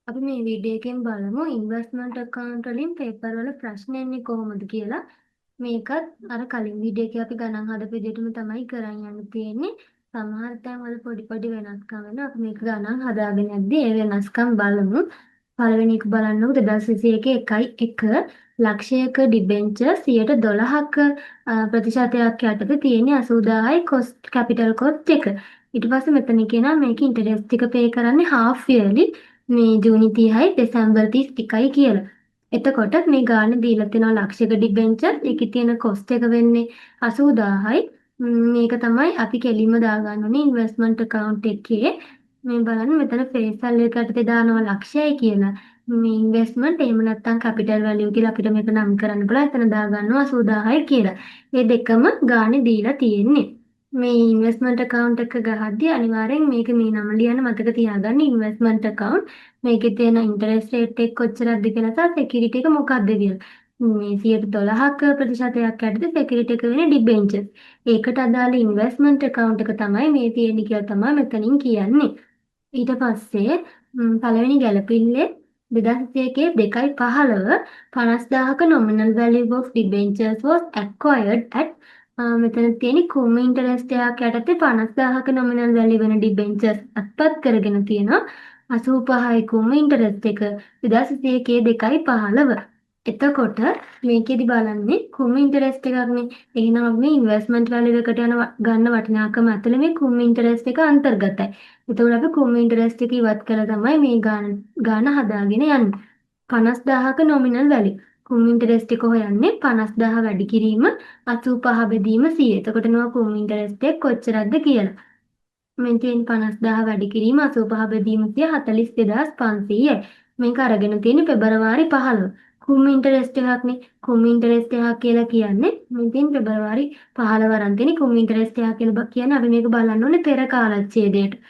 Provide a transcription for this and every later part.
අපි මේ වීඩියෝ එකෙන් බලමු ඉන්වෙස්ට්මන්ට් ඇකවුන්ට් වලින් පේපර් වල ප්‍රශ්න එන්නේ කොහොමද කියලා. මේකත් අර කලින් වීඩියෝ එකේ අපි ගණන් හදපු විදිහටම තමයි කරන් යන්න තියෙන්නේ. සමහර තැන් වල පොඩි පොඩි වෙනස්කම් වෙනවා. අපි මේක ගණන් හදාගෙන යද්දී ඒ වෙනස්කම් බලමු. පළවෙනි එක බලන්නකො, 2021 1.1 ලක්ෂයක ඩිබෙන්චර් 12%ක ප්‍රතිශතයක් යටතේ තියෙන 80,000යි කොස්ට්, කැපිටල් කොස්ට් එක. ඊට පස්සේ මෙතන කියනවා මේක ඉන්ටරෙස්ට් එක පේ කරන්නේ හාෆ් ඉයර්ලි, මේ ජූනි 30යි දෙසැම්බර් 31යි කියලා. එතකොට මේ ගාන දීලා තියෙනවා ලක්ෂයක ඩිබෙන්චර්, ඒකේ තියෙන කොස්ට් එක වෙන්නේ 80,000යි. මේක තමයි අපි කෙලින්ම දාගන්න ඕනේ ඉන්වෙස්ට්මන්ට් ඇකවුන්ට් එකේ. මේ බලන්න, මෙතන ෆේස් වැලියු එක යටතේ දානවා ලක්ෂයයි කියලා. මේ ඉන්වෙස්ට්මන්ට් එහෙම නැත්නම් කැපිටල් වැලියු කියලා අපිට මේක නම් කරන්න පුළුවන්. එතන දාගන්නවා 80,000යි කියලා. මේ දෙකම ගානේ දීලා තියෙන්නේ. මේ ඉන්වෙස්ට්මන්ට් ඇකවුන්ට් එක ගහද්දී අනිවාර්යෙන් මේක මේ නම ලියන්න මතක තියාගන්න, ඉන්වෙස්ට්මන්ට් ඇකවුන්ට්, මේකේ තියෙන ඉන්ටරෙස්ට් රේට් එක කොච්චරක්ද කියලා සහ සිකියුරිටි එක මොකක්ද කියලා. මේ 12%ක ප්‍රතිශතයක් යටතේ සිකියුරිටි එක වෙන්නේ ඩිබෙන්චර්ස්. ඒකට අදාළ ඉන්වෙස්ට්මන්ට් ඇකවුන්ට් එක තමයි මේ තියෙන්නේ කියලා තමයි මෙතනින් කියන්නේ. ඊට පස්සේ පළවෙනි ගැලපිල්ලේ 2021 2.15 50,000ක nominal value of debentures was acquired at, මෙතන තියෙන කුම් ඉන්ටරෙස්ට් එකක් යටතේ 50,000ක නොමිනල් වැලියු වෙන ඩිබෙන්චර්ස් අත්පත් කරගෙන තියෙනවා 85යි කුම් ඉන්ටරෙස්ට් එක 2021 2.15. එතකොට මේකෙදි බලන්නේ කුම් ඉන්ටරෙස්ට් එකක්නේ. එහෙනම් අපි මේ ඉන්වෙස්ට්මන්ට් වැලියු එකට යන ගන්න වටිනාකම ඇතුලේ මේ කුම් ඉන්ටරෙස්ට් එක අන්තර්ගතයි. එතකොට අපි කුම් ඉන්ටරෙස්ට් එක ඉවත් කරලා තමයි මේ ගාන ගාන හදාගෙන යන්නේ. 50,000ක නොමිනල් වැලියු. කුම් ඉන්ටරෙස්ට් එක හොයන්නේ 50,000 වැඩි කිරීම 85 බෙදීම 100. එතකොට එනවා කුම් ඉන්ටරෙස්ට් එක කොච්චරක්ද කියලා. මේ තියෙන 50,000 වැඩි කිරීම 85 බෙදීම 100, 42,500යි. මේක අරගෙන තියෙන්නේ පෙබරවාරි 15. කුම් ඉන්ටරෙස්ට් එකක්නේ. කුම් ඉන්ටරෙස්ට් එකක් කියලා කියන්නේ මේ තියෙන පෙබරවාරි 15 අරන් තියෙන කුම් ඉන්ටරෙස්ට් එකක් කියලා කියන්නේ අපි මේක බලන්න ඕනේ පෙර කාලච්ඡේදයට.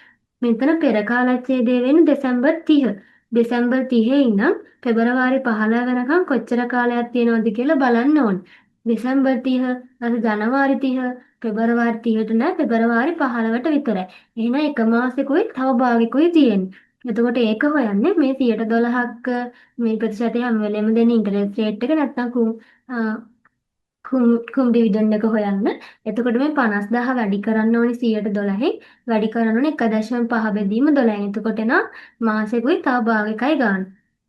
මෙතන පෙර කාලච්ඡේදය වෙන්නේ දෙසැම්බර් 30. දෙසැම්බර් 30 ඉඳන් පෙබරවාරි 15 වෙනකන් කොච්චර කාලයක් තියෙනවද කියලා බලන්න ඕනේ. දෙසැම්බර් 30, ඊට ජනවාරි 30, පෙබරවාරි 30ට නෑ, පෙබරවාරි 15ට විතරයි. එහෙනම් එක මාසෙකුයි තව භාගෙකුයි තියෙන්නේ. එතකොට ඒක හොයන්නේ මේ 12%ක මේ ප්‍රතිශතය හැම වෙලේම දෙන ඉන්ටරෙස්ට් රේට් එක නැත්නම් කුම් කුම් කුම් ඩිවිඩන්ඩ් එක හොයන්න. එතකොට මේ 50,000 වැඩි කරන්න ඕනේ 12%න්, වැඩි කරන්න ඕනේ 1.5 බෙදීම 12න්. එතකොට එනවා මාසෙකුයි තව භාගයකයි ගන්න.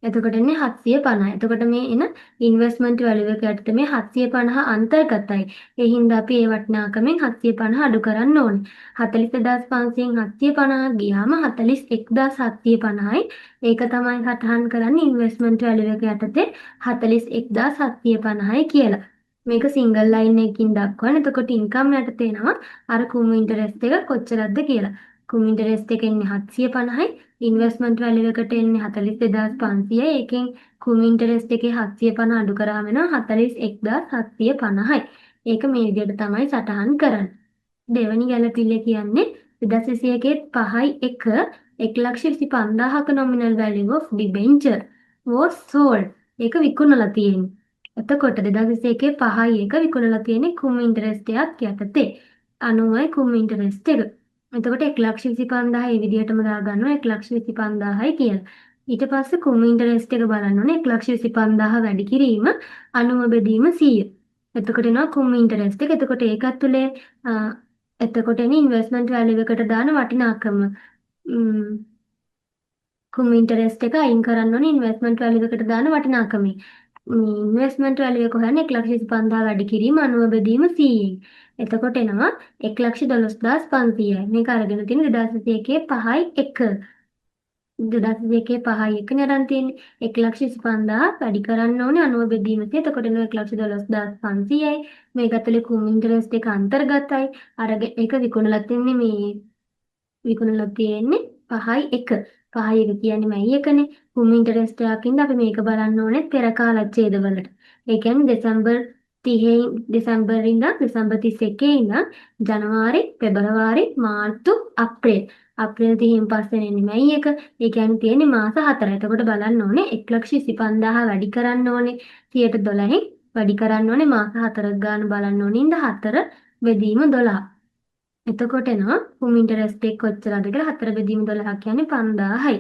එතකොට එන්නේ 750. එතකොට මේ එන ඉන්වෙස්ට්මන්ට් වැලියු එක යටතේ මේ 750 අන්තර්ගතයි. ඒ හින්දා අපි ඒ වටිනාකමෙන් 750 අඩු කරන්න ඕනේ. 42,500න් 750 ගියාම 41,750යි. ඒක තමයි සටහන් කරන්නේ ඉන්වෙස්ට්මන්ට් වැලියු එක යටතේ 41,750යි කියලා. මේක සිංගල් ලයින් එකකින් දක්වන්න. එතකොට ඉන්කම් යටතේ එනවා අර කුම් ඉන්ටරෙස්ට් එක කොච්චරක්ද කියලා. කුම් ඉන්ටරෙස්ට් එක එන්නේ 750යි. ඉන්වෙස්ට්මන්ට් වැලියු එකට එන්නේ 42,500යි. ඒකෙන් කුම් ඉන්ටරෙස්ට් එකේ 750 අඩු කරාම එනවා 41,750යි. ඒක මේ විදිහට තමයි සටහන් කරන්නේ. දෙවෙනි ගැලපිල්ල කියන්නේ 2021 5.1 1,25,000ක nominal value of debenture was sold. ඒක විකුණලා තියෙන්නේ. එතකොට 2021 5.1 විකුණලා තියෙන්නේ කුම් ඉන්ටරෙස්ට් එකක් යටතේ. 90යි කුම් ඉන්ටරෙස්ට් එක. එතකොට 1,25,000 ඒ විදිහටම දාගන්නවා 1,25,000යි කියලා. ඊට පස්සේ කුම් ඉන්ටරෙස්ට් එක බලන්න ඕනේ 1,25,000 වැඩි කිරීම 90 බෙදීම 100. එතකොට එනවා කුම් ඉන්ටරෙස්ට් එක. එතකොට ඒක ඇතුලේ එතකොට එන්නේ ඉන්වෙස්ට්මන්ට් වැලියු එකට දාන වටිනාකම. කුම් ඉන්ටරෙස්ට් එක අයින් කරන්න ඕනේ ඉන්වෙස්ට්මන්ට් වැලියු එකට දාන වටිනාකමෙන්. මේ ඉන්වෙස්ට්මන්ට් වැලියු එක හොයන්නේ 1,25,000 වැඩි කිරීම 90 බෙදීම 100න්. එතකොට එනවා 1,12,500යි. මේක අරගෙන තියෙන්නේ 2021 5.1. 2021 5.1 නේ අරන් තියෙන්නේ. 1,25,000 වැඩි කරන්න ඕනේ 90 බෙදීම 100. එතකොට එනවා 1,12,500යි. මේක ඇතුලේ කුම් ඉන්ටරෙස්ට් එක අන්තර්ගතයි. අර ඒක විකුණලා තින්නේ, මේ විකුණලා තියෙන්නේ 5.1. 5.1 කියන්නේ මැයි එකනේ. කුම් ඉන්ටරෙස්ට් එකක් ඉඳ අපි මේක බලන්න ඕනේ පෙර කාලච්ඡේද වලට. ඒ කියන්නේ දෙසැම්බර් 30 දෙසැම්බර් ඉඳන්, දෙසැම්බර් 31 ඉඳන් ජනවාරි, පෙබරවාරි, මාර්තු, අප්‍රේල්. අප්‍රේල් 30න් පස්සේ එන්නේ මැයි එක. ඒ කියන්නේ තියෙන්නේ මාස 4. එතකොට බලන්න ඕනේ 1,25,000 වැඩි කරන්න ඕනේ 12%න්, වැඩි කරන්න ඕනේ මාස 4ක් ගන්න බලන්න ඕනේ ඉඳ 4 බෙදීම 12. එතකොට එනවා කුම් ඉන්ටරෙස්ට් එක කොච්චරද කියලා. 4 බෙදීම 12 කියන්නේ 5000යි.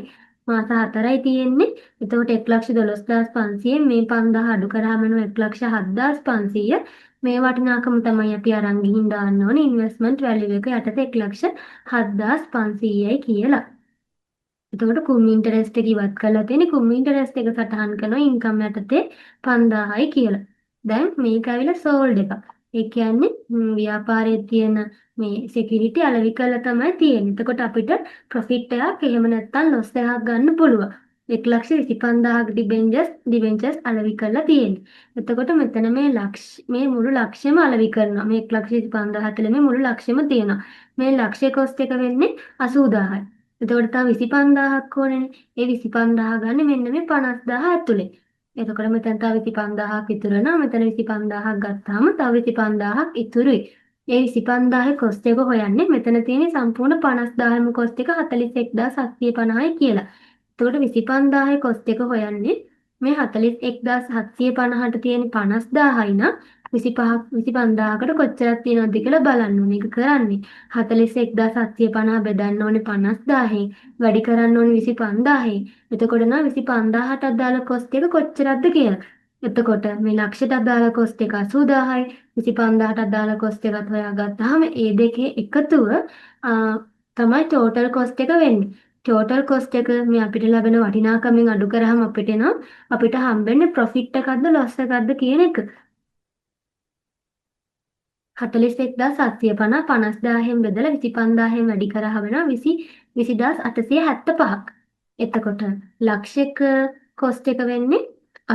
මාස 4යි තියෙන්නේ. එතකොට 1,12,500න් මේ 5,000 අඩු කරාම එනවා 1,07,500. මේ වටිනාකම තමයි අපි අරන් ගිහින් දාන්න ඕනේ ඉන්වෙස්ට්මන්ට් වැලියු එක යටතේ 1,07,500යි කියලා. එතකොට කුම් ඉන්ටරෙස්ට් එක ඉවත් කරලා තියෙන්නේ. කුම් ඉන්ටරෙස්ට් එක සටහන් කරනවා ඉන්කම් යටතේ 5,000යි කියලා. දැන් මේක ඇවිල්ලා සෝල්ඩ් එකක්. ඒ කියන්නේ ව්‍යාපාරයේ තියෙන මේ සිකියුරිටි අලෙවි කරලා තමයි තියෙන්නේ. එතකොට අපිට ප්‍රොෆිට් එකක් එහෙම නැත්නම් ලොස් එකක් ගන්න පුළුවන්. 1,25,000ක ඩිබෙන්චර්ස් අලෙවි කරලා තියෙන්නේ. එතකොට මෙතන මේ ලක්ෂ මේ මුළු ලක්ෂෙම අලෙවි කරනවා. මේ 1,25,000 ඇතුලේ මේ මුළු ලක්ෂෙම තියෙනවා. මේ ලක්ෂයේ කොස්ට් එක වෙන්නේ 80,000යි. එතකොට තව 25,000ක් ඕනේනේ. ඒ 25,000 ගන්න මෙන්න මේ 50,000 ඇතුලේ. එතකොට මෙතන තව 25,000ක් ඉතුරු වෙනවා. මෙතන 25,000ක් ගත්තාම තව 25,000ක් ඉතුරුයි. ඒ 25,000 කොස්ට් එක හොයන්නේ මෙතන තියෙන සම්පූර්ණ 50,000ම කොස්ට් එක 41,750යි කියලා. එතකොට 25,000 කොස්ට් එක හොයන්නේ මේ 41,750ට තියෙන 50,000යි නම් 25 25,000කට කොච්චරක් තියෙනවද කියලා බලන්න ඕනේ. ඒක කරන්නේ 41,750 බෙදන්න ඕනේ 50,000න්, වැඩි කරන්න ඕනේ 25,000න්. එතකොට නම් 25,000ට අදාළ කොස්ට් එක කොච්චරක්ද කියලා. එතකොට මේ ලක්ෂයට අදාළ කොස්ට් එක 80,000යි, 25,000ට අදාළ කොස්ට් එකත් හොයාගත්තාම ඒ දෙකේ එකතුව තමයි ටෝටල් කොස්ට් එක වෙන්නේ. ටෝටල් කොස්ට් එක මේ අපිට ලැබෙන වටිනාකමින් අඩු කරාම අපිට එනවා අපිට හම්බෙන්නේ ප්‍රොෆිට් එකක්ද ලොස් එකක්ද කියන එක. 41,750 50,000න් බෙදලා 25,000න් වැඩි කරාම වෙනවා 20875ක්. එතකොට ලක්ෂයක කොස්ට් එක වෙන්නේ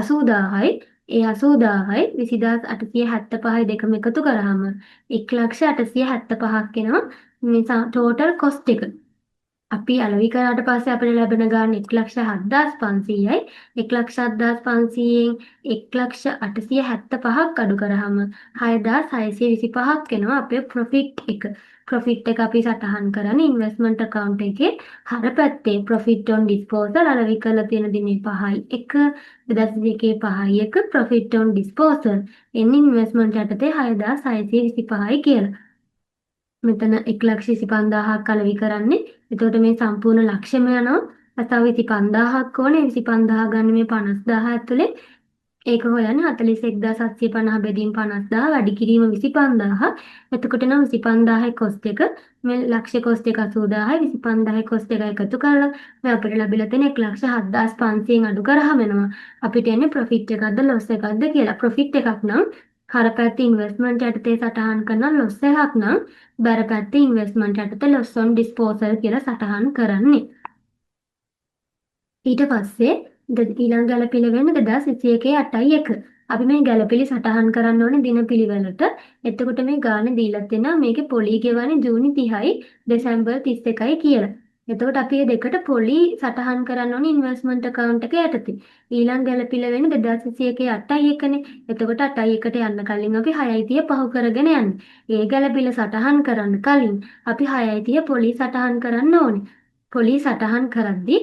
80,000යි. ඒ 80,000යි 20,875යි දෙකම එකතු කරාම 1,875ක් එනවා මේ ටෝටල් කොස්ට් එක. අපි අලෙවි කරාට පස්සේ අපිට ලැබෙන ගාණ 1,07,500යි. 1,07,500න් 1,875ක් අඩු කරාම 6,625ක් එනවා අපේ ප්‍රොෆිට් එක. ප්‍රොෆිට් එක අපි සටහන් කරන්නේ ඉන්වෙස්ට්මන්ට් ඇකවුන්ට් එකේ හර පැත්තේ ප්‍රොෆිට් ඔන් ඩිස්පෝසල් අලෙවි කරලා තියෙන දිනේ 5යි 1 2022 5යි 1 ප්‍රොෆිට් ඔන් ඩිස්පෝසල් එන්නේ ඉන්වෙස්ට්මන්ට් යටතේ 6,625යි කියලා. මෙතන 1,25,000ක් අලෙවි කරන්නේ. එතකොට මේ සම්පූර්ණ ලක්ෂෙම යනවා. තව 25,000ක් ඕනේ. 25,000 ගන්න මේ 50,000 ඇතුලේ. ඒක හොයන්නේ 41,750 බෙදීම 50,000 වැඩි කිරීම 25,000. එතකොට නම් 25,000 කොස්ට් එක මේ ලක්ෂ කොස්ට් එක 80,000යි 25,000 කොස්ට් එක එකතු කරලා මේ අපිට ලැබිලා තියෙන 1,07,500න් අඩු කරාම එනවා. අපිට එන්නේ ප්‍රොෆිට් එකක්ද ලොස් එකක්ද කියලා. ප්‍රොෆිට් එකක් නම් හර පැත්තේ ඉන්වෙස්ට්මන්ට් යටතේ සටහන් කරන ලොස් එකක් නම් බැර පැත්තේ ඉන්වෙස්ට්මන්ට් යටතේ ලොස් ඔන් ඩිස්පෝසල් කියලා සටහන් කරන්නේ. ඊට පස්සේ ඊළඟ ගැලපිලි වෙන්නේ 2021 8යි 1. අපි මේ ගැලපිලි සටහන් කරන්න ඕනේ දින පිළිවෙලට. එතකොට මේ ගාන දීලා තියෙනවා මේකේ පොලි ගෙවන්නේ ජූනි 30යි දෙසැම්බර් 31යි කියලා. එතකොට අපි මේ දෙකට පොලි සටහන් කරන්න ඕනේ ඉන්වෙස්ට්මන්ට් ඇකවුන්ට් එක යටතේ. ඊළඟ ගැලපිල වෙන්නේ 2021 8යි 1නේ. එතකොට 8යි 1ට යන්න කලින් අපි 6යි 30 පහු කරගෙන යන්නේ. ඒ ගැලපිල සටහන් කරන්න කලින් අපි 6යි 30 පොලි සටහන් කරන්න ඕනේ. පොලි සටහන් කරද්දී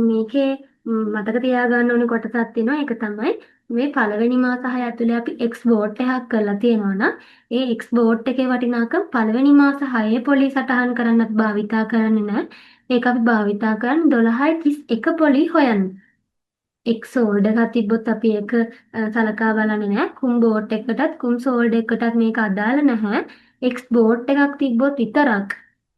මේකේ මතක තියාගන්න ඕනේ කොටසක් තියෙනවා. ඒක තමයි මේ පළවෙනි මාස 6 ඇතුලේ අපි එක්ස් බෝට් එකක් කරලා තියෙනවා නම් ඒ එක්ස් බෝට් එකේ වටිනාකම පළවෙනි මාස 6 පොලි සටහන් කරන්න අපි භාවිතා කරන්නේ නැහැ. ඒක අපි භාවිතා කරන්නේ 12.31 පොලි හොයන්න. එක්ස් සෝල්ඩ් එකක් තිබ්බොත් අපි ඒක සලකා බලන්නේ නැහැ. කුම් බෝට් එකටත් කුම් සෝල්ඩ් එකටත් මේක අදාළ නැහැ. එක්ස් බෝට් එකක් තිබ්බොත් විතරක්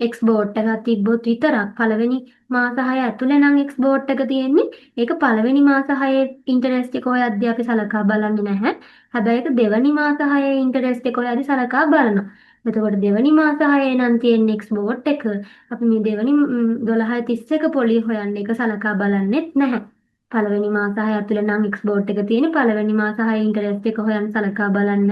එක්ස් බෝට් එකක් තිබ්බොත් විතරක් පළවෙනි මාස 6 ඇතුලේ නම් එක්ස් බෝට් එක තියෙන්නේ. ඒක පළවෙනි මාස 6 ඉන්ටරෙස්ට් එක හොයද්දී අපි සලකා බලන්නේ නැහැ. හැබැයි ඒක දෙවනි මාස 6 ඉන්ටරෙස්ට් එක හොයද්දී සලකා බලනවා. එතකොට දෙවනි මාස 6 නම් තියෙන එක්ස් බෝට් එක අපි මේ දෙවනි 12.31 පොලි හොයන්න එක සලකා බලන්නෙත් නැහැ. පළවෙනි මාස 6 ඇතුලේ නම් එක්ස් බෝට් එක තියෙන පළවෙනි මාස 6 ඉන්ටරෙස්ට් එක හොයන්න සලකා බලන්න.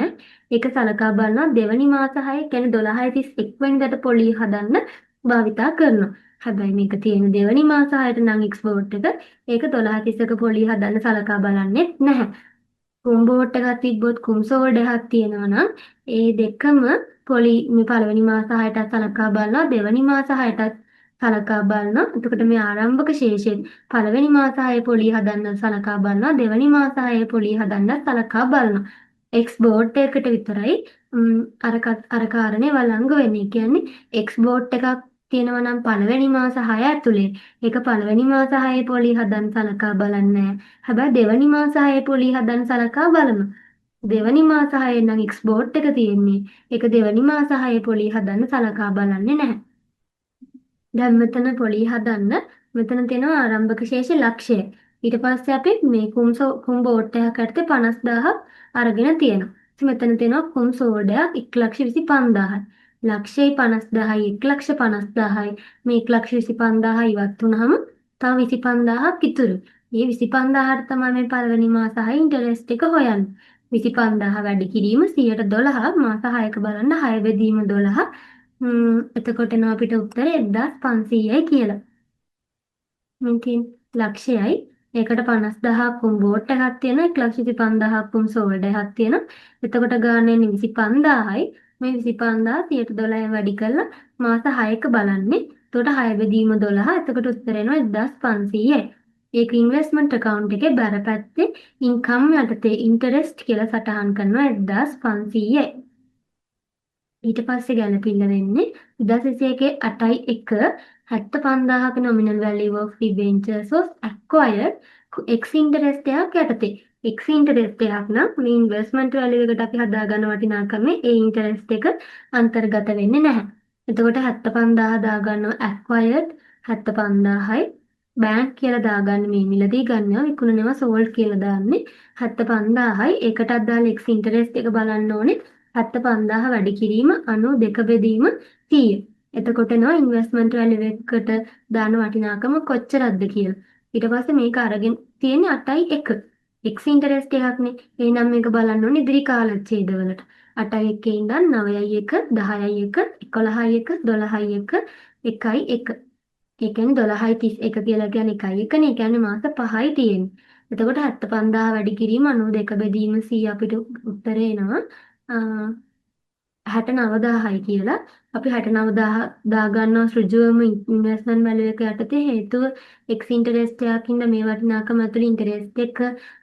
ඒක සලකා බලනවා දෙවනි මාස 6 කියන්නේ 12.31 වෙනිදාට පොලි හදන්න භාවිතා කරනවා. හැබැයි මේක තියෙන දෙවනි මාස 6ට නම් එක්ස් බෝට් එක ඒක 12.31 පොලි හදන්න සලකා බලන්නෙත් නැහැ. කුම් බෝට් එකක් තිබ්බොත් කුම් සෝල්ඩ් එකක් තියෙනවා නම් ඒ දෙකම පොලි මේ පළවෙනි මාස 6ටත් සලකා බලනවා දෙවනි මාස 6ටත් සලකා බලනවා. එතකොට මේ ආරම්භක ශේෂයෙන් පළවෙනි මාස 6 පොලි හදන්න සලකා බලනවා දෙවනි මාස 6 පොලි හදන්න සලකා බලනවා. එක්ස් බෝට් එකට විතරයි අර කාරණේ වළංගු වෙන්නේ. ඒ කියන්නේ එක්ස් බෝට් එකක් තියෙනවා නම් පළවෙනි මාස 6 ඇතුලේ ඒක පළවෙනි මාස 6 පොලි හදන්න සලකා බලන්නේ නැහැ. හැබැයි දෙවෙනි මාස 6 පොලි හදන්න සලකා බලනවා. දෙවෙනි මාස 6 නම් එක්ස්පෝර්ට් එක තියෙන්නේ. ඒක දෙවෙනි මාස 6 පොලි හදන්න සලකා බලන්නේ නැහැ. දැන් මෙතන පොලි හදන්න මෙතන තියෙනවා ආරම්භක ශේෂ ලක්ෂය. ඊට පස්සේ අපි මේ කුම් බෝට් එකක් යටතේ 50,000ක් අරගෙන තියෙනවා. ඉතින් මෙතන තියෙනවා කුම් සෝඩයක් 1,25,000යි. ලක්ෂයයි 50,000යි 1,50,000යි මේ 1,25,000 ඉවත් වුනහම තව 25,000ක් ඉතුරුයි. මේ 25,000ට තමයි මේ පළවෙනි මාස 6 ඉන්ටරෙස්ට් එක හොයන්නේ. 25,000 වැඩි කිරීම 112 මාස 6ක බලන්න 6 බෙදීම 12. එතකොට එනවා අපිට උත්තරේ 1500යි කියලා. මේකෙන් ලක්ෂයයි ඒකට 50,000ක් කුම් බෝට් එකක් තියෙනවා 1,25,000ක් කුම් සෝල්ඩ් එකක් තියෙනවා. එතකොට ගාන එන්නේ 25,000යි. මේ 25,000 112 වැඩි කරලා මාස 6ක බලන්නේ. එතකොට 6 බෙදීම 12. එතකොට උත්තර එනවා 1500යි. ඒක ඉන්වෙස්ට්මන්ට් ඇකවුන්ට් එකේ බැර පැත්තේ ඉන්කම් යටතේ ඉන්ටරෙස්ට් කියලා සටහන් කරනවා 1500යි. ඊට පස්සේ ගැලපිල්ල වෙන්නේ 2021 8යි 1 75,000ක nominal value of debentures was acquired ex interest එකක් යටතේ. ex interest එකක් නම් මේ ඉන්වෙස්ට්මන්ට් වැලියු එකට අපි හදාගන්න වටිනාකමේ ඒ ඉන්ටරෙස්ට් එක අන්තර්ගත වෙන්නේ නැහැ. එතකොට 75,000 දාගන්නවා acquired 75,000යි බැංක් කියලා දාගන්න මේ මිලදී ගන්නවා විකුණනවා සෝල්ඩ් කියලා දාන්නේ 75,000යි. ඒකට අදාළ ex interest එක බලන්න ඕනේ 75,000 වැඩි කිරීම 92 බෙදීම 100. එතකොට එනවා ඉන්වෙස්ට්මන්ට් වැලියු එකට දාන වටිනාකම කොච්චරක්ද කියලා. ඊට පස්සේ මේක අරගෙන තියෙන්නේ 8යි 1. ex interest එකක්නේ. එහෙනම් මේක බලන්න ඕනේ ඉදිරි කාලච්ඡේදවලට. 8යි 1 ඉඳන් 9යි 1, 10යි 1, 11යි 1, 12යි 1, 1යි 1. ඒ කියන්නේ 12යි 31 කියලා කියන්නේ 1යි 1 නේ. ඒ කියන්නේ මාස 5යි තියෙන්නේ. එතකොට 75,000 වැඩි කිරීම 92 බෙදීම 100 අපිට උත්තරේ එනවා 69,000යි කියලා. අපි 69,000 දාගන්නවා ඍජුවම ඉන්වෙස්ට්මන්ට් වැලියු එක යටතේ. හේතුව එක්ස් ඉන්ටරෙස්ට් එකක් හින්දා මේ වටිනාකම ඇතුළේ ඉන්ටරෙස්ට් එක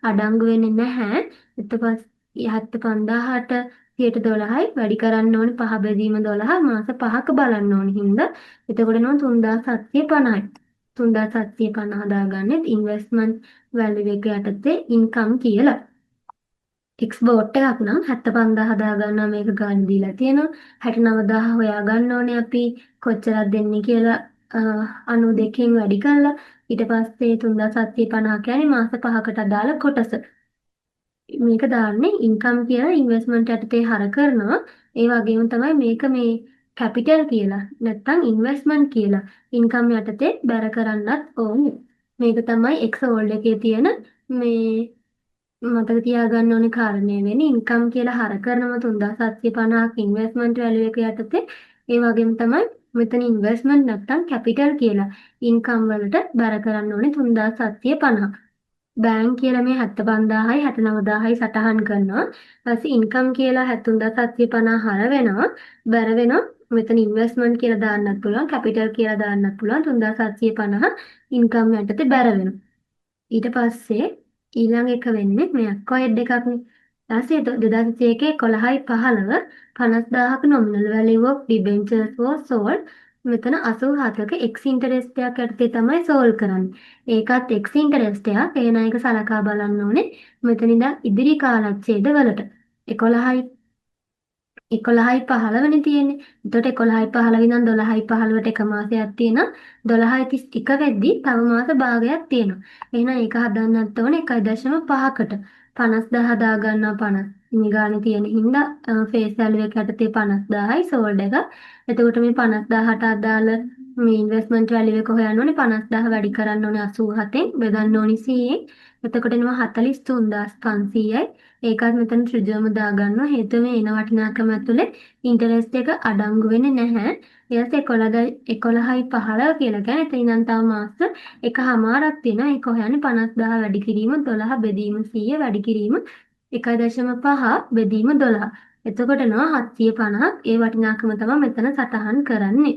අඩංගු වෙන්නේ නැහැ. ඊට පස්සේ 75,000ට 112යි වැඩි කරන්න ඕනේ 5 බෙදීම 12 මාස 5ක බලන්න ඕනේ හින්දා. එතකොට එනවා 3,750යි. 3,750 දාගන්නේ ඉන්වෙස්ට්මන්ට් වැලියු එක යටතේ ඉන්කම් කියලා. එක්ස් බෝට් එකක් නම් 75,000 හදා ගන්නවා මේක ගාන දීලා තියෙනවා. 69,000 හොයා ගන්න ඕනේ අපි කොච්චරක් දෙන්නේ කියලා 92කින් වැඩි කරලා. ඊට පස්සේ 3,750 කියන්නේ මාස 5කට අදාළ කොටස. මේක දාන්නේ ඉන්කම් කියලා ඉන්වෙස්ට්මන්ට් යටතේ හර කරනවා. ඒ වගේම තමයි මේක මේ කැපිටල් කියලා නැත්තම් ඉන්වෙස්ට්මන්ට් කියලා ඉන්කම් යටතේ බැර කරන්නත් ඕනේ. මේක තමයි එක්ස් හෝල්ඩ් එකේ තියෙන මේ මතක තියාගන්න ඕනේ කාරණේ වෙන්නේ. ඉන්කම් කියලා හර කරනවා 3,750ක් ඉන්වෙස්ට්මන්ට් වැලියු එක යටතේ. ඒ වගේම තමයි මෙතන ඉන්වෙස්ට්මන්ට් නැත්තම් කැපිටල් කියලා ඉන්කම් වලට බැර කරන්න ඕනේ 3,750. බෑන්ක් කියලා මේ 75,000යි 69,000යි සටහන් කරනවා. ඊපස්සේ ඉන්කම් කියලා 73,750 හර වෙනවා. බැර වෙනවා. මෙතන ඉන්වෙස්ට්මන්ට් කියලා දාන්නත් පුළුවන්, කැපිටල් කියලා දාන්නත් පුළුවන්. 3,750 ඉන්කම් යටතේ බැර වෙනවා. ඊට පස්සේ ඊළඟ එක වෙන්නේ මේ ඇක්වයර්ඩ් එකක්නේ. ඊපස්සේ 2021 11යි 15 50,000ක nominal value of debentures was sold. මෙතන 87ක ex interest එකක් යටතේ තමයි සෝල්ඩ් කරන්නේ. ඒකත් ex interest එකක්. එහෙනම් ඒක සලකා බලන්න ඕනේ මෙතන ඉඳන් ඉදිරි කාලච්ඡේද වලට. 11යි 15 නේ තියෙන්නේ. එතකොට 11යි 15 ඉඳන් 12යි 15ට එක මාසයක් තියෙනවා. 12යි 31 වෙද්දි තව මාස භාගයක් තියෙනවා. එහෙනම් ඒක හදන්නත් ඕනේ 1.5කට. 50,000 දාගන්නවා 50. මේ ගානේ තියෙන හින්දා ෆේස් වැලියු එක යටතේ 50,000යි සෝල්ඩ් එක. එතකොට මේ 50,000ට අදාළ මේ ඉන්වෙස්ට්මන්ට් වැලියු එක හොයන්න ඕනේ. 50,000 වැඩි කරන්න ඕනේ 87න් බෙදන්න ඕනේ 100න්. එතකොට එනවා 43,500යි. ඒකත් මෙතන ඍජුවම දාගන්නවා. හේතුව මේ එන වටිනාකම ඇතුලේ ඉන්ටරෙස්ට් එක අඩංගු වෙන්නේ නැහැ. ඊට පස්සේ 11යි 15 කියලා කියන්නේ එතන ඉඳන් තව මාස එකහමාරක් තියෙනවා. ඒක හොයන්නේ 50,000 වැඩි කිරීම 12 බෙදීම 100 වැඩි කිරීම 1.5 බෙදීම 12. එතකොට එනවා 750ක්. ඒ වටිනාකම තමයි මෙතන සටහන් කරන්නේ.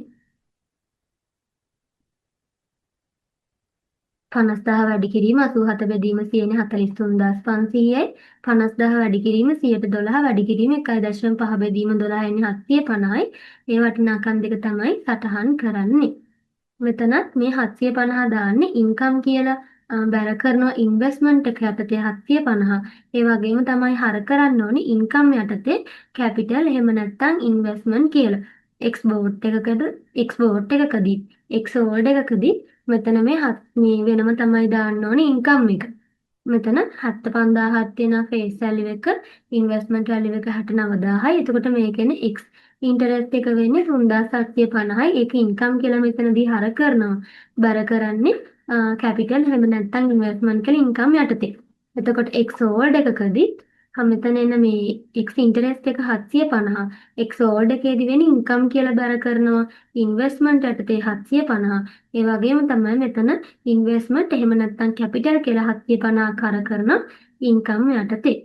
50,000 වැඩි කිරීම 87 බෙදීම 100 43500යි. 50,000 වැඩි කිරීම 112 වැඩි කිරීම 1.5 බෙදීම 12 එන්නේ 750යි. මේ වටිනාකම් දෙක තමයි සටහන් කරන්නේ. මෙතනත් මේ 750 දාන්නේ ඉන්කම් කියලා බැර කරනවා ඉන්වෙස්ට්මන්ට් එක යටතේ 750. ඒ වගේම තමයි හර කරන්න ඕනේ ඉන්කම් යටතේ කැපිටල් එහෙම නැත්නම් ඉන්වෙස්ට්මන්ට් කියලා. එක්ස් බෝට් එකකද එක්ස් බෝට් එකකදී එක්ස් හෝල්ඩ් එකකදී මෙතන මේ මේ වෙනම තමයි දාන්න ඕනේ ඉන්කම් එක. මෙතන 75000ක් තියෙනවා ෆේස් වැලියු එක, ඉන්වෙස්ට්මන්ට් වැලියු එක 69000යි. එතකොට මේකෙනේ එක්ස් ඉන්ටරෙස්ට් එක වෙන්නේ 3750යි. ඒක ඉන්කම් කියලා මෙතනදී හර කරනවා. බර කරන්නේ කැපිටල් එහෙම නැත්නම් ඉන්වෙස්ට්මන්ට් කියලා ඉන්කම් යටතේ. එතකොට එක්ස් හෝල්ඩ් එකකදී මෙතන එන මේ එක්ස් ඉන්ටරෙස්ට් එක 750. එක්ස් හෝල්ඩ් එකේදී වෙන ඉන්කම් කියලා බර කරනවා ඉන්වෙස්ට්මන්ට් යටතේ 750. ඒ වගේම තමයි මෙතන ඉන්වෙස්ට්මන්ට් එහෙම නැත්නම් කැපිටල් කියලා 750 හර කරනවා ඉන්කම් යටතේ.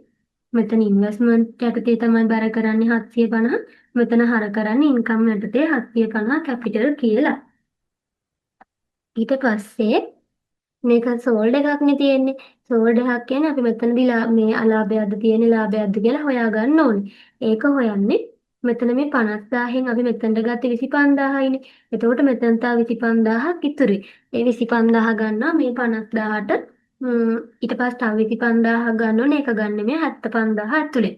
මෙතන ඉන්වෙස්ට්මන්ට් යටතේ තමයි බර කරන්නේ 750. මෙතන හර කරන්නේ ඉන්කම් යටතේ 750 කැපිටල් කියලා. ඊට පස්සේ මේක සෝල්ඩ් එකක් නේ තියෙන්නේ. සෝල්ඩ් එකක් කියන්නේ අපි මෙතනදී මේ අලාභයක්ද තියෙන ලාභයක්ද කියලා හොයාගන්න ඕනේ. ඒක හොයන්නේ මෙතන මේ 50000න් අපි මෙතනට ගත්තේ 25000යිනේ. එතකොට මෙතන තව 25000ක් ඉතුරුයි. ඒ 25000 ගන්නවා මේ 50000ට. ඊට පස්සේ තව 25000ක් ගන්න ඕනේ. ඒක ගන්න මේ 75000 ඇතුලේ.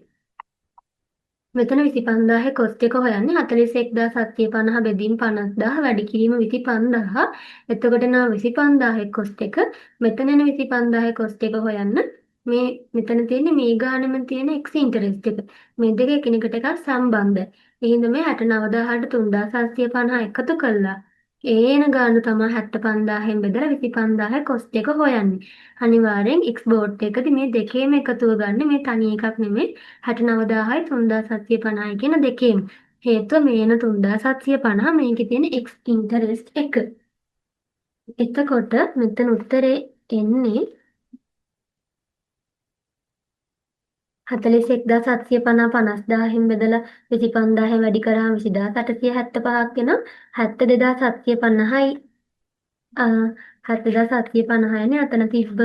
මෙතන 25000 කොස්ට් එක හොයන්නේ 41750 බෙදීම 50000 වැඩි කිරීම 25000. එතකොට එනවා 25000 කොස්ට් එක. මෙතන එන 25000 කොස්ට් එක හොයන්න මේ මෙතන තියෙන්නේ මේ ගානෙම තියෙන එක්ස් ඉන්ටරෙස්ට් එක. මේ දෙක එකිනෙකට එකක් සම්බන්ධයි. ඒ හින්දා මේ 69000ට 3750 එකතු කළා ඒ එන ගාන තමයි 75000න් බෙදලා 25000 කොස්ට් එක හොයන්නේ. අනිවාර්යෙන් එක්ස් බෝට් එකදී මේ දෙකේම එකතුව ගන්න, මේ තනි එකක් නෙමෙයි, 69000යි 3750යි කියන දෙකේම. හේතුව මේ එන 3750 මේකේ තියෙන එක්ස් ඉන්ටරෙස්ට් එක. එතකොට මෙතන උත්තරේ එන්නේ 41750 50000න් බෙදලා 25000 වැඩි කරාම 20875ක් එනවා. 72750යි 72750 නේ අතන තිබ්බ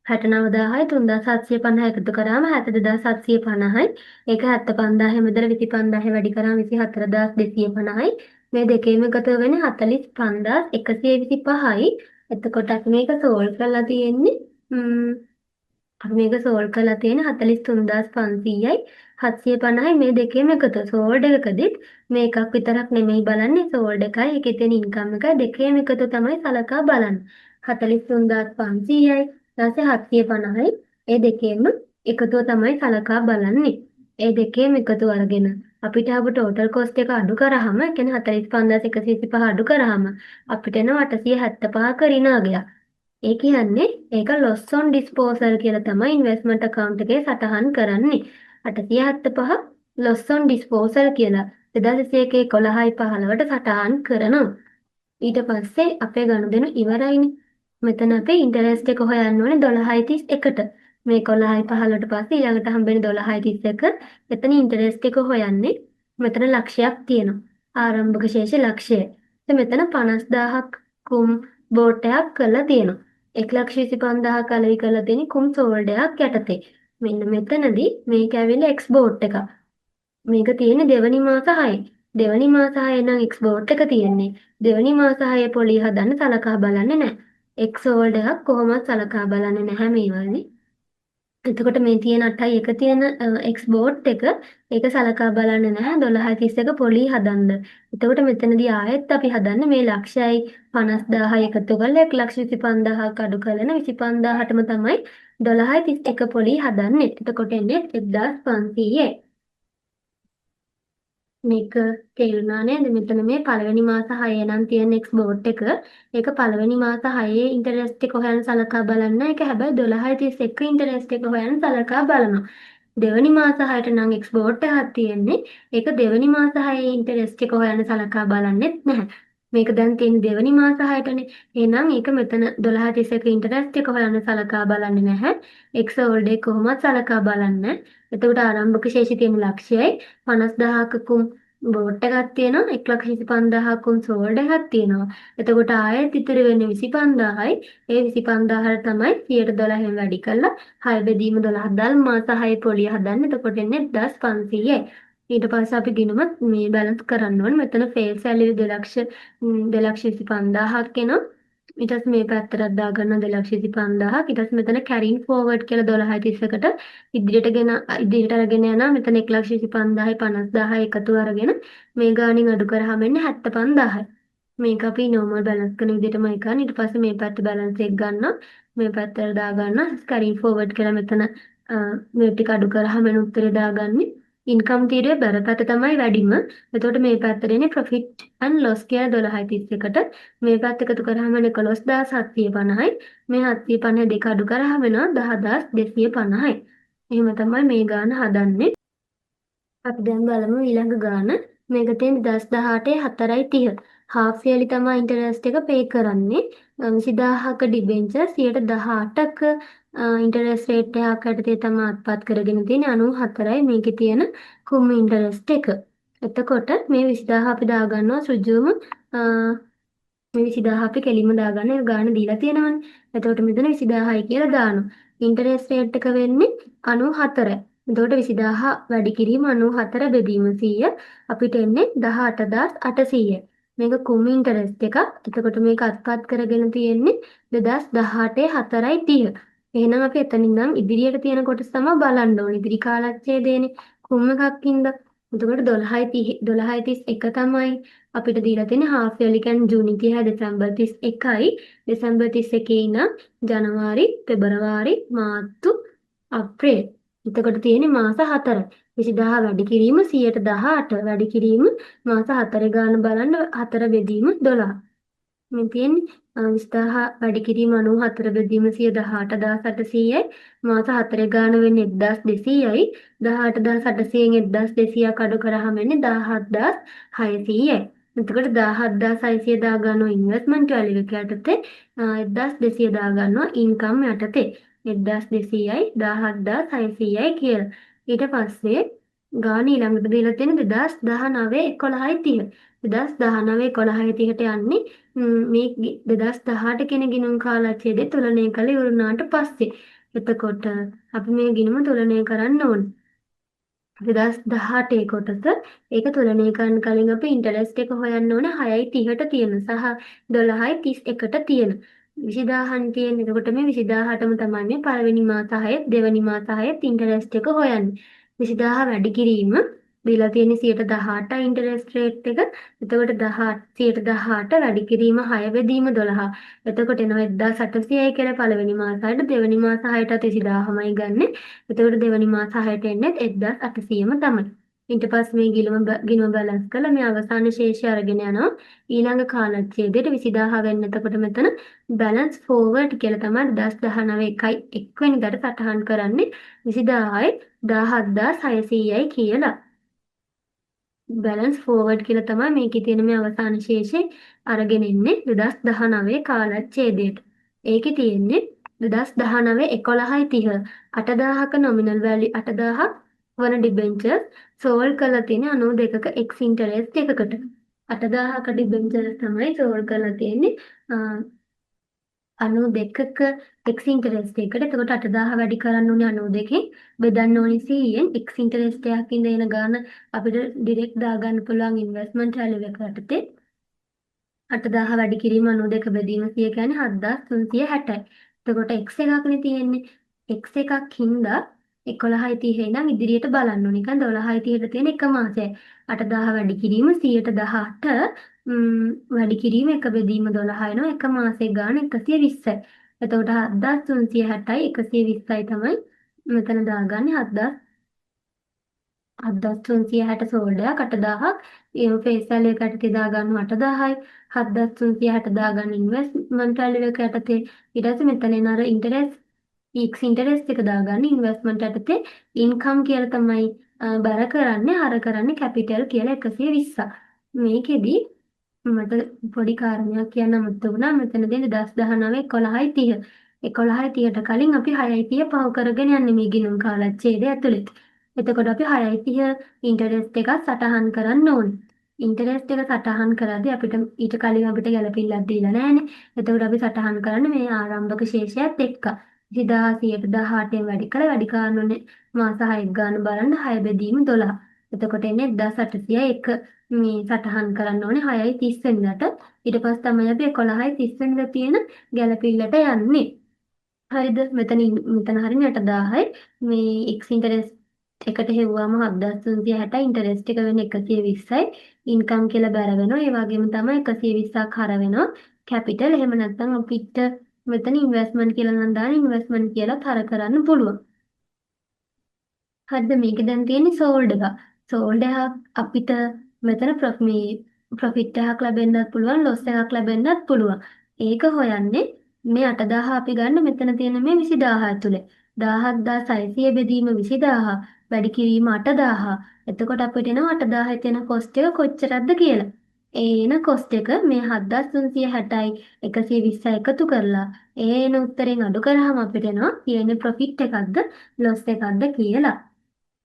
69000යි 3750 එකතු කරාම 72750යි. ඒක 75000 බෙදලා 25000 වැඩි කරාම 24250යි. මේ දෙකේම එකතු වෙන්නේ 45125යි. එතකොට අපි මේක සෝල්ව් කරලා තියෙන්නේ අපි මේක සෝල්ව් කරලා තියෙන 43500යි 750යි මේ දෙකේම එකතු. සෝල්ඩ් එකකදීත් මේ එකක් විතරක් නෙමෙයි බලන්නේ, සෝල්ඩ් එකයි ඒකේ තියෙන ඉන්කම් එකයි දෙකේම එකතු තමයි සලකා බලන්නේ. 43500යි ඊට පස්සේ 750යි ඒ දෙකේම එකතුව තමයි සලකා බලන්නේ. ඒ දෙකේම එකතු අරගෙන අපිට ආපු ටෝටල් කොස්ට් එක අඩු කරාම, ඒ කියන්නේ 45125 අඩු කරාම අපිට එනවා 875ක ඍණාගයක්. ඒ කියන්නේ ඒක ලොස් ඔන් ඩිස්පෝසල් කියලා තමයි ඉන්වෙස්ට්මන්ට් ඇකවුන්ට් එකේ සටහන් කරන්නේ. 875 ලොස් ඔන් ඩිස්පෝසල් කියලා 2021 11යි 15ට සටහන් කරනවා. ඊට පස්සේ අපේ ගනුදෙනු ඉවරයිනේ. මෙතන අපේ ඉන්ටරෙස්ට් එක හොයන්න ඕනේ 12.31ට. මේ 11යි 15ට පස්සේ ඊළඟට හම්බෙන්නේ 12.31. එතන ඉන්ටරෙස්ට් එක හොයන්නේ මෙතන ලක්ෂයක් තියෙනවා. ආරම්භක ශේෂ ලක්ෂය. ඉතින් මෙතන 50000ක් කුම් බෝට් එකක් කරලා තියෙනවා. 1,25,000ක් අලෙවි කරලා තියෙන කුම් සෝල්ඩ් එකක් යටතේ. මෙන්න මෙතනදී මේක ඇවිල්ලා එක්ස් බෝට් එකක්. මේක තියෙන්නේ දෙවනි මාස 6. දෙවනි මාස 6 නම් එක්ස් බෝට් එක තියෙන්නේ. දෙවනි මාස 6 පොලිය හදන්න සලකා බලන්නේ නැහැ. එක්ස් හෝල්ඩ් එකක් කොහොමවත් සලකා බලන්නේ නැහැ මේ වගේ. එතකොට මේ තියෙන 8යි 1 තියෙන එක්ස් බෝට් එක ඒක සලකා බලන්නේ නැහැ 12.31 පොලිය හදන්න. එතකොට මෙතනදී ආයෙත් අපි හදන්නේ මේ ලක්ෂයයි 50000යි එකතු කරලා 1,25,000ක් අඩු කරලා 25000ටම තමයි 12.31 පොලිය හදන්නේ. එතකොට එන්නේ 1500යි. මේක තේරුණා නේද? මෙතන මේ පළවෙනි මාස 6 නම් තියෙන එක්ස් බෝට් එක ඒක පළවෙනි මාස 6 ඉන්ටරෙස්ට් එක හොයන්න සලකා බලන්න. ඒක හැබැයි 12.31 ඉන්ටරෙස්ට් එක හොයන්න සලකා බලනවා. දෙවෙනි මාස 6ට නම් එක්ස් බෝට් එකක් තියෙන්නේ. ඒක දෙවෙනි මාස 6 ඉන්ටරෙස්ට් එක හොයන්න සලකා බලන්නෙත් නැහැ. මේක දැන් තියෙන්නේ දෙවෙනි මාස 6ටනේ. එහෙනම් ඒක මෙතන 12.31 ඉන්ටරෙස්ට් එක හොයන්න සලකා බලන්නේ නැහැ. එක්ස් හෝල්ඩ් එක කොහොමවත් සලකා බලන්නේ නැහැ. එතකොට ආරම්භක ශේෂය තියෙන ලක්ෂයයි 50000ක කුම් බෝට් එකක් තියෙනවා 1,25,000ක් කුම් සෝල්ඩ් එකක් තියෙනවා. එතකොට ආයෙත් ඉතුරු වෙන්නේ 25,000යි. ඒ 25,000 තමයි 112න් වැඩි කරලා 6 බෙදීම 12 දාලා මාස 6 පොලිය හදන්න. එතකොට එන්නේ 1500යි. ඊට පස්සේ අපි ගිණුම මේ බැලන්ස් කරන්න ඕනේ. මෙතන ෆේස් වැලියු 2,2,25,000ක් එනවා. ඊට පස්සේ මේ පැත්තටත් දාගන්න 2,25,000ක්. ඊට පස්සේ මෙතන කැරින් ෆෝවර්ඩ් කියලා 12.31ට ඉදිරියට අරගෙන යනවා. මෙතන 1,25,000යි 50,000යි එකතු අරගෙන මේ ගානින් අඩු කරාම එන්නේ 75,000යි. මේක අපි නෝමල් බැලන්ස් කරන විදිහටමයි කරන්නේ. ඊට පස්සේ මේ පැත්ත බැලන්ස් එක ගන්නවා. මේ පැත්තට දාගන්නවා. කැරින් ෆෝවර්ඩ් කියලා මෙතන මේ ටික අඩු කරාම එන උත්තරේ දාගන්නේ. ඉන්කම් තීරුවේ බර පැත්ත තමයි වැඩිම. එතකොට මේ පැත්තට එන්නේ ප්‍රොෆිට් ඇන්ඩ් ලොස් කියලා 12.31ට. මේ පැත්ත එකතු කරාම එන්නේ 11,750යි. මේ 750 දෙක අඩු කරාම එනවා 10,250යි. එහෙම තමයි මේ ගාන හදන්නේ. අපි දැන් බලමු ඊළඟ ගාන. මේක තියෙන 2018 4.30. හාෆ් ඉයර්ලි තමයි ඉන්ටරෙස්ට් එක පේ කරන්නේ. 20000ක ඩිබෙන්චර් 18%ක ඉන්ටරෙස්ට් රේට් එකක් යටතේ තමයි අත්පත් කරගෙන තියෙන්නේ. 94යි මේකේ තියෙන කුම් ඉන්ටරෙස්ට් එක. එතකොට මේ 20000 අපි දාගන්නවා ඍජුවම, මේ 20000 අපි කෙලින්ම දාගන්න, ඒ ගාන දීලා තියෙනවනේ. එතකොට මෙතන 20000යි කියලා දානවා. ඉන්ටරෙස්ට් රේට් එක වෙන්නේ 94යි. එතකොට 20000 වැඩි කිරීම 94 බෙදීම 100 අපිට එන්නේ 18800යි. මේක කුම් ඉන්ටරෙස්ට් එකක්. එතකොට මේක අත්පත් කරගෙන තියෙන්නේ 2018 4.30. එහෙනම් අපි එතන ඉඳන් ඉදිරියට තියෙන කොටස තමයි බලන්න ඕනේ. ඉදිරි කාලච්ඡේදයනේ කුම් එකක් හින්දා. එතකොට 12.30 12.31 තමයි අපිට දීලා තියෙන්නේ හාෆ් ඉයර්ලි කියන්නේ ජූනි 30 දෙසැම්බර් 31යි. දෙසැම්බර් 31 ඉඳන් ජනවාරි, පෙබරවාරි, මාර්තු, අප්‍රේල්. එතකොට තියෙන්නේ මාස 4. 20000 වැඩි කිරීම 118 වැඩි කිරීම මාස 4 ගාන බලන්න 4 බෙදීම 12. මේ තියෙන්නේ 20000 වැඩි කිරීම 94 බෙදීම 118,800යි. මාස 4 ගාන වෙන්නේ 1200යි. 18,800න් 1200ක් අඩු කරාම එන්නේ 17,600යි. එතකොට 17,600 දාගන්නවා ඉන්වෙස්ට්මන්ට් වැලියු එක යටතේ, 1200 දාගන්නවා ඉන්කම් යටතේ. 1200යි 17,600යි කියලා. ඊට පස්සේ ගාන ඊළඟට දීලා තියෙන 2019 11.30. 2019 11.30ට යන්නේ මේ 2018 කියන ගිණුම් කාලච්ඡේදය තුලනය කළ ඉවර වුණාට පස්සේ. එතකොට අපි මේ ගිණුම තුලනය කරන්න ඕනේ. 2018 කොටස ඒක තුලනය කරන්න කලින් අපි ඉන්ටරෙස්ට් එක හොයන්න ඕනේ 6.30ට තියෙන සහ 12.31ට තියෙන. 20000න් තියෙන. එතකොට මේ 20000ටම තමයි මේ පළවෙනි මාස 6 දෙවෙනි මාස 6 ඉන්ටරෙස්ට් එක හොයන්නේ. 20000 වැඩි කිරීම දීලා තියෙන 18% ඉන්ටරෙස්ට් රේට් එක. එතකොට 18 වැඩි කිරීම 6 බෙදීම 12. එතකොට එනවා 1800යි කියලා පළවෙනි මාස 6ට. දෙවෙනි මාස 6ටත් 20000මයි ගන්නෙ. එතකොට දෙවෙනි මාස 6ට එන්නේ 1800ම තමයි. ඊට පස්සේ මේ ගිණුම බැලන්ස් කරලා මේ අවසාන ශේෂය අරගෙන යනවා ඊළඟ කාලච්ඡේදයට 20000 වෙන්න. එතකොට මෙතන බැලන්ස් ෆෝවර්ඩ් කියලා තමයි 2019 1 1 වෙනිදාට සටහන් කරන්නේ 20000යි 17600යි කියලා. බැලන්ස් ෆෝවර්ඩ් කියලා තමයි මේකේ තියෙන මේ අවසාන ශේෂය අරගෙන ඉන්නේ 2019 කාලච්ඡේදයට. ඒකේ තියෙන්නේ 2019 11.30 8000ක නොමිනල් වැලියු 8000ක් වන ඩිබෙන්චර්ස් සෝල්ඩ් කරලා තියෙන 92ක එක්ස් ඉන්ටරෙස්ට් එකකට. 8000ක ඩිබෙන්චර්ස් තමයි සෝල්ඩ් කරලා තියෙන්නේ 92ක එක්ස් ඉන්ටරෙස්ට් එකට. එතකොට 8000 වැඩි කරන්න ඕනේ 92කින් බෙදන්න ඕනේ 100න්. එක්ස් ඉන්ටරෙස්ට් එකක් ඉඳ එන ගාන අපිට ඩිරෙක්ට් දාගන්න පුළුවන් ඉන්වෙස්ට්මන්ට් වැලියු එක යටතේ. 8000 වැඩි කිරීම 92 බෙදීම 100 කියන්නේ 7360යි. එතකොට x එකක්නේ තියෙන්නේ. X එකක් හින්දා 11.30 ඉඳන් ඉදිරියට බලන්න ඕනේ. නිකන් 12.30ට තියෙන එක මාසයයි. 8000 වැඩි කිරීම 118 වැඩි කිරීම 1 බෙදීම 12 එනවා. එක මාසෙක ගාන 120යි. එතකොට 7360යි 120යි තමයි මෙතන දාගන්නේ. 7360 සෝල්ඩ් එකක් 8000ක්. ඒ ෆේස් වැලියු එක යටතේ දාගන්න 8000යි. 7360 දාගන්න ඉන්වෙස්ට්මන්ට් වැලියු එක යටතේ. ඊට පස්සේ මෙතන එන අර ඉන්ටරෙස්ට් එක්ස් ඉන්ටරෙස්ට් එක දාගන්න ඉන්වෙස්ට්මන්ට් යටතේ. ඉන්කම් කියලා තමයි බර කරන්නේ, හර කරන්නේ කැපිටල් කියලා 120ක්. මේකෙදි මට පොඩි කාරණයක් කියන්න අමතක වුණා. මෙතන දෙන්නේ 2019 11.30. 11.30ට කලින් අපි 6.30 පහු කරගෙන යන්නේ මේ ගිණුම් කාලච්ඡේදය ඇතුළත. එතකොට අපි 6.30 ඉන්ටරෙස්ට් එකක් සටහන් කරන්න ඕනේ. ඉන්ටරෙස්ට් එක සටහන් කරද්දී අපිට ඊට කලින් අපිට ගැලපිල්ලක් දීලා නැහැනේ. එතකොට අපි සටහන් කරන්නේ මේ ආරම්භක ශේෂයත් එක්ක. 20000 118න් වැඩි කරලා වැඩි කරන්න ඕනේ මාස 6ක් ගන්න බලන්න 6 බෙදීම 12. එතකොට එන්නේ 1801 මේ සටහන් කරන්න ඕනේ 6.30 වෙනිදාට. ඊට පස්සේ තමයි අපි 11.30 වෙනිදා තියෙන ගැලපිල්ලට යන්නේ. හරිද? මෙතන මෙතන හරිනේ 8000යි. මේ x interest එකට හෙව්වම 7360 ඉන්ටරෙස්ට් එක වෙන්නේ 120යි. ඉන්කම් කියලා බැර වෙනවා. ඒ වගේම තමයි 120ක් හර වෙනවා. කැපිටල් එහෙම නැත්නම් අපිට මෙතන ඉන්වෙස්ට්මන්ට් කියලා නම් දාන ඉන්වෙස්ට්මන්ට් කියලා හර කරන්න පුළුවන්. හරිද? මේක දැන් තියෙන්නේ සෝල්ඩ් එක. සෝල්ඩ් එකක් අපිට මෙතන මේ ප්‍රොෆිට් එකක් ලැබෙන්නත් පුළුවන්, ලොස් එකක් ලැබෙන්නත් පුළුවන්. ඒක හොයන්නේ මේ 8000 අපි ගන්න මෙතන තියෙන මේ 20000 ඇතුලේ. 17600 බෙදීම 20000 වැඩි කිරීම 8000. එතකොට අපිට එනවා 8000 තියෙන කොස්ට් එක කොච්චරක්ද කියලා. ඒ එන කොස්ට් එක මේ 7360යි 120යි එකතු කරලා ඒ එන උත්තරෙන් අඩු කරාම අපිට එනවා තියෙන ප්‍රොෆිට් එකක්ද ලොස් එකක්ද කියලා.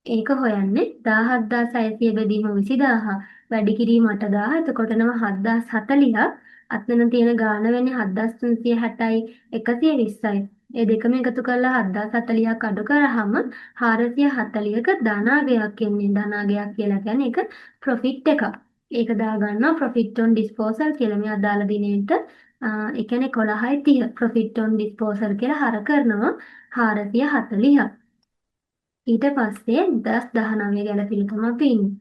ඒක හොයන්නේ 17600 බෙදීම 20000 වැඩි කිරීම 8000. එතකොට එනවා 7040ක්. අතන තියෙන ගාන වෙන්නේ 7360යි 120යි. ඒ දෙකම එකතු කරලා 7040ක් අඩු කරාම 440ක ධනාගයක් එන්නේ. ධනාගයක් කියලා කියන්නේ ඒක ප්‍රොෆිට් එකක්. ඒක දාගන්නවා ප්‍රොෆිට් ඔන් ඩිස්පෝසල් කියලා මේ අදාළ දිනේට. ඒ කියන්නේ 11.30 ප්‍රොෆිට් ඔන් ඩිස්පෝසල් කියලා හර කරනවා 440ක්. ඊට පස්සේ 2019 ගැලපිලි තමයි අපි ඉන්නේ.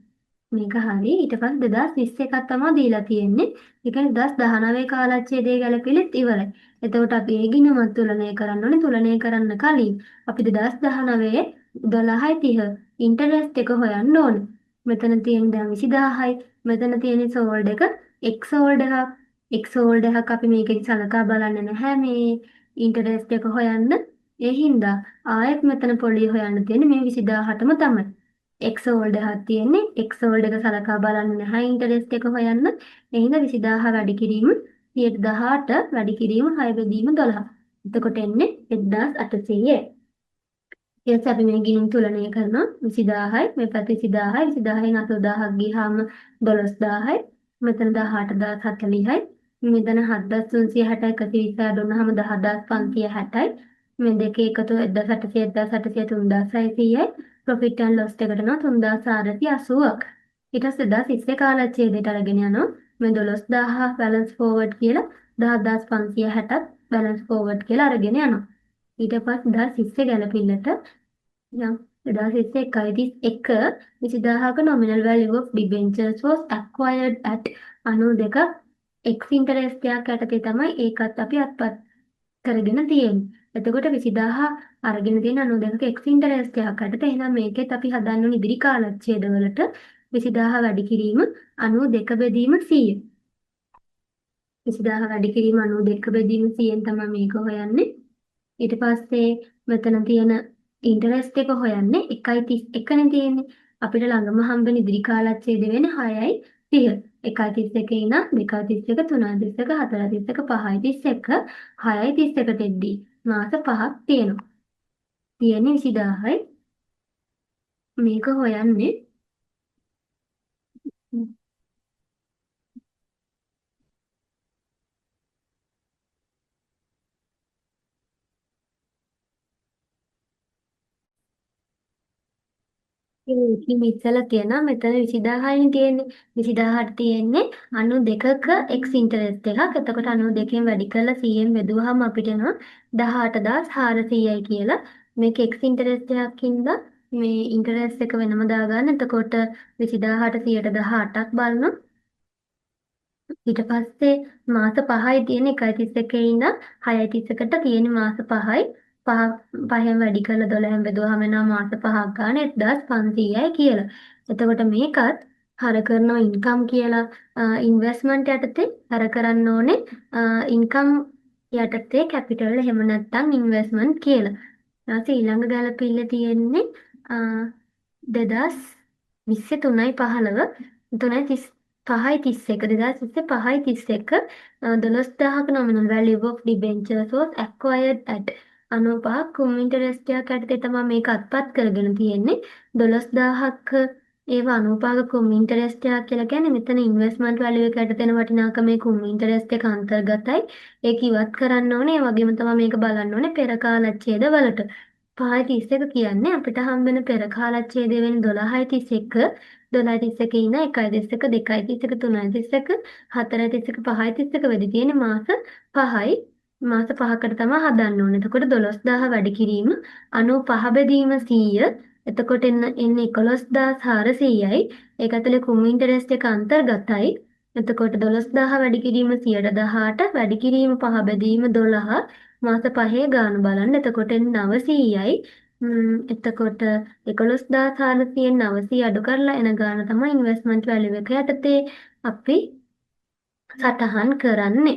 මේක හරි. ඊට පස්සේ 2021ක් තමයි දීලා තියෙන්නේ. ඒ කියන්නේ 2019 කාලච්ඡේදයේ ගැලපිලිත් ඉවරයි. එතකොට අපි ඒ ගිණුමත් තුලනය කරන්න ඕනේ. තුලනය කරන්න කලින් අපි 2019 12.30 ඉන්ටරෙස්ට් එක හොයන්න ඕනේ. මෙතන තියෙන දැන් 20000යි. මෙතන තියෙන සෝල්ඩ් එක එක් සෝල්ඩ් එකක්. එක් සෝල්ඩ් එකක් අපි මේකෙදි සලකා බලන්නේ නැහැ මේ ඉන්ටරෙස්ට් එක හොයන්න. ඒ හින්දා ආයෙත් මෙතන පොලිය හොයන්න තියෙන්නේ මේ 20000ටම තමයි. එක් සෝල්ඩ් එකක් තියෙන්නේ. එක් සෝල්ඩ් එක සලකා බලන්නේ නැහැ ඉන්ටරෙස්ට් එක හොයන්න. ඒ හින්දා 20000 වැඩි කිරීම 118 වැඩි කිරීම 6 බෙදීම 12. එතකොට එන්නේ 1800. ඊට පස්සේ අපි මේ ගිණුම් තුලනය කරනවා 20000යි මේ පැත්තේ 20000යි 20000න් 80000ක් ගියාම 12000යි මෙතන 18040යි මෙතන 7360 120 අඩු වුණාම 10560යි මේ දෙකේ එකතු 1800 1800 3600යි ප්‍රොෆිට් ඇන්ඩ් ලොස් එකට එනවා 3480ක්. ඊට පස්සේ 2020 කාලච්ඡේදයට අරගෙන යනවා මේ 12000 බැලන්ස් ෆෝවර්ඩ් කියලා 10560ත් බැලන්ස් ෆෝවර්ඩ් කියලා අරගෙන යනවා. ඊට පස්සේ 2020 ගැලපිල්ලට යම් 2021 1.31 20000ක nominal value of debentures was acquired at 92ක් x interest එකක් යටතේ තමයි ඒකත් අපි අත්පත් කරගෙන තියෙන්නේ. එතකොට 20000 අරගෙන තියෙන 92ක x interest එකක් යටතේ. එහෙනම් මේකෙත් අපි හදන්න ඕන ඉදිරි කාලච්ඡේදවලට 20000 වැඩි කිරීම 92 බෙදීම 100. 20000 වැඩි කිරීම 92 බෙදීම 100න් තමයි මේක හොයන්නේ. ඊට පස්සේ මෙතන තියෙන ඉන්ටරෙස්ට් එක හොයන්නේ 1.31 නේ තියෙන්නේ. අපිට ළඟම හම්බෙන ඉදිරි කාලච්ඡේද වෙන්නේ 6.30. 1.31 ඉඳන් 2.31 3.31 4.31 5.31 6.31ට එද්දී මාස 5ක් තියෙනවා. තියෙන්නේ 20000යි. මේක හොයන්නේ ඉතින් ඉස්සලා තියෙනවා මෙතන 20000යිනේ තියෙන්නේ. 20000ට තියෙන්නේ 92ක x interest එකක්. එතකොට 92න් වැඩි කරලා 100න් බෙදුවහම අපිට එනවා 18400යි කියලා. මේක x interest එකක් හින්දා මේ ඉන්ටරෙස්ට් එක වෙනම දාගන්න. එතකොට 20000ට 118ක් බලනවා. ඊට පස්සේ මාස 5යි තියෙන 1.31 ඉඳන් 6.31ට තියෙන මාස 5යි. පහෙන් වැඩි කරලා 12න් බෙදුවහම එනවා මාස 5ක් ගන්න 1500යි කියලා. එතකොට මේකත් හර කරනවා ඉන්කම් කියලා ඉන්වෙස්ට්මන්ට් යටතේ හර කරන්න ඕනේ ඉන්කම් යටතේ කැපිටල් එහෙම නැත්නම් ඉන්වෙස්ට්මන්ට් කියලා. ඊට පස්සේ ඊළඟ ගැලපිල්ල තියෙන්නේ 2023 3.15 3.35 5.31 2023 5.31 12000ක nominal value of debentures was acquired at 95ක් කුම් ඉන්ටරෙස්ට් එකක් යටතේ තමයි මේක අත්පත් කරගෙන තියෙන්නේ. 12000ක් ඒවා 95ක කුම් ඉන්ටරෙස්ට් එකක් කියලා කියන්නේ මෙතන ඉන්වෙස්ට්මන්ට් වැලියු එක යටතේ එන වටිනාකමේ කුම් ඉන්ටරෙස්ට් එක අන්තර්ගතයි. ඒක ඉවත් කරන්න ඕනේ. ඒ වගේම තමයි මේක බලන්න ඕනේ පෙර කාලච්ඡේද වලට. 5.31 කියන්නේ අපිට හම්බෙන පෙර කාලච්ඡේදය වෙන්නේ 12.31. 12.31 ඉඳන් 1.31 2.31 3.31 4.31 5.31 වෙදි තියෙන මාස 5යි. මාස 5කට තමයි හදන්න ඕනේ. එතකොට 12000 වැඩි කිරීම 95 බෙදීම 100. එතකොට එන්නේ 11400යි. ඒක ඇතුලේ කුම් ඉන්ටරෙස්ට් එක අන්තර්ගතයි. එතකොට 12000 වැඩි කිරීම 118 වැඩි කිරීම 5 බෙදීම 12 මාස 5 ගාන බලන්න. එතකොට එන්නේ 900යි. එතකොට 11400න් 900 අඩු කරලා එන ගාන තමයි ඉන්වෙස්ට්මන්ට් වැලියු එක යටතේ අපි සටහන් කරන්නේ.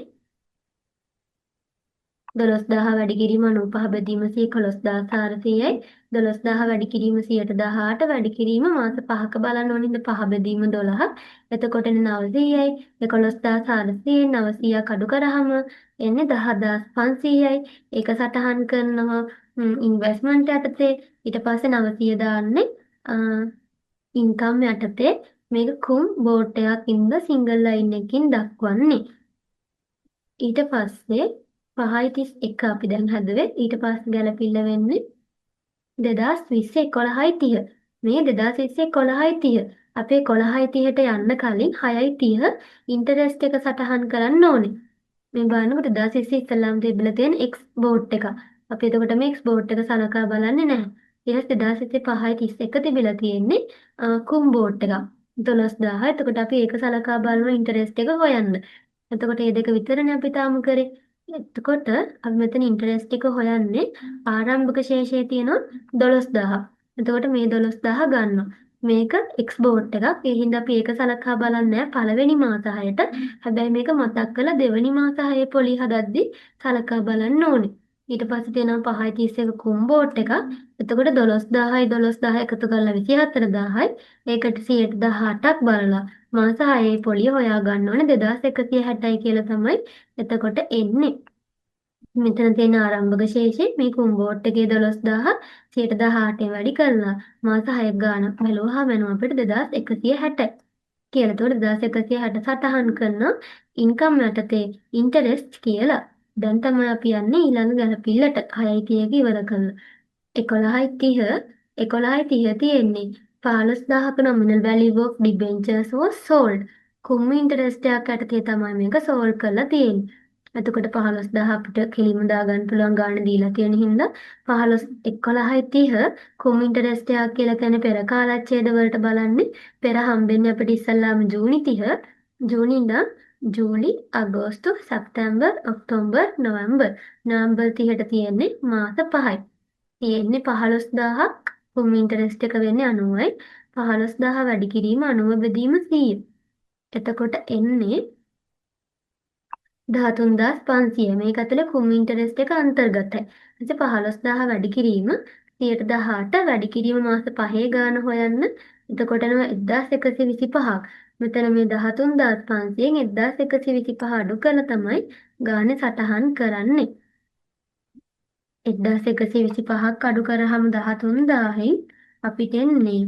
12000 වැඩි කිරීම 95 බෙදීම 11400යි. 12000 වැඩි කිරීම 118 වැඩි කිරීම මාස 5ක බලන්න ඕනින්ද 5 බෙදීම 12. එතකොට එන්නේ 900යි. 11400න් 900ක් අඩු කරාම එන්නේ 10500යි. ඒක සටහන් කරනවා ඉන්වෙස්ට්මන්ට් යටතේ. ඊට පස්සේ 900 දාන්නේ ඉන්කම් යටතේ. මේක කුම් බෝට් එකක් ඉඳ සිංගල් ලයින් එකකින් දක්වන්නේ. ඊට පස්සේ 5.31 අපි දැන් හැදුවේ. ඊට පස්සේ ගැලපිල්ල වෙන්නේ 2020 11.30. මේ 2020 11.30. අපේ 11.30ට යන්න කලින් 6.30 ඉන්ටරෙස්ට් එක සටහන් කරන්න ඕනේ. මේ බලනකොට 2020 ඉස්සෙල්ලාම තිබිලා තියෙන X boat එක. අපි එතකොට මේ X boat එක සලකා බලන්නේ නැහැ. ඊට පස්සේ 2020 5.31 තිබිලා තියෙන්නේ කුම් බෝට් එක. 12000. එතකොට අපි ඒක සලකා බලනවා ඉන්ටරෙස්ට් එක හොයන්න. එතකොට මේ දෙක විතරනේ අපි තාම කරේ. එතකොට අපි මෙතන ඉන්ටරෙස්ට් එක හොයන්නේ ආරම්භක ශේෂය තියෙනවා 12000. එතකොට මේ 12000 ගන්නවා. මේක X boat එකක්. ඒ හින්දා අපි ඒක සලකා බලන්නේ නැහැ පළවෙනි මාස 6ට. හැබැයි මේක මතක් කරලා දෙවෙනි මාස 6 පොලි හදද්දි සලකා බලන්න ඕනේ. ඊට පස්සේ තියෙනවා 5.31 කුම් බෝට් එකක්. එතකොට 12000යි 12000 එකතු කරලා 24000යි. ඒකට 18ක් බලලා මාස 6 පොලිය හොයා ගන්න ඕනේ 2160යි කියලා තමයි එතකොට එන්නේ. මෙතන තියෙන ආරම්භක ශේෂය මේ කුම් බෝට් එකේ 12000 18% වැඩි කරලා මාස 6ක් ගාන බැලුවාම එනවා අපිට 2160 කියලා. එතකොට 2160 සටහන් කරනවා ඉන්කම් යටතේ ඉන්ටරෙස්ට් කියලා. දැන් තමයි අපි යන්නේ ඊළඟ ගැලපිල්ලට 6.30 ඉවර කරලා. 11.30 11.30 තියෙන්නේ 15000ක nominal value of debentures was sold. Cum interest එකක් යටතේ තමයි මේක සෝල්ඩ් කරලා තියෙන්නේ. එතකොට 15000 අපිට කෙලින්ම දාගන්න පුළුවන් ගාණ දීලා තියෙන හින්දා 11.30 කුම් ඉන්ටරෙස්ට් එකක් කියලා කියන්නේ පෙර කාලච්ඡේද වලට බලන්නේ. පෙර හම්බෙන්නේ අපිට ඉස්සල්ලාම ජූනි 30. ජූනි ඉඳන් ජූලි, අගෝස්තු, සැප්තැම්බර්, ඔක්තෝබර්, නොවැම්බර්. නොවැම්බර් 30ට තියෙන්නේ මාස 5යි. තියෙන්නේ 15000ක් කුම් ඉන්ටරෙස්ට් එක වෙන්නේ 90යි. 15000 වැඩි කිරීම 90 බෙදීම 100. එතකොට එන්නේ 13500. මේක ඇතුලේ කුම් ඉන්ටරෙස්ට් එක අන්තර්ගතයි. ඊට 15000 වැඩි කිරීම 118 වැඩි කිරීම මාස 5 ගාන හොයන්න. එතකොට එනවා 1125ක්. මෙතන මේ 13500න් 1125 අඩු කරලා තමයි ගාන සටහන් කරන්නේ. 1125ක් අඩු කරාම 13000න් අපිට එන්නේ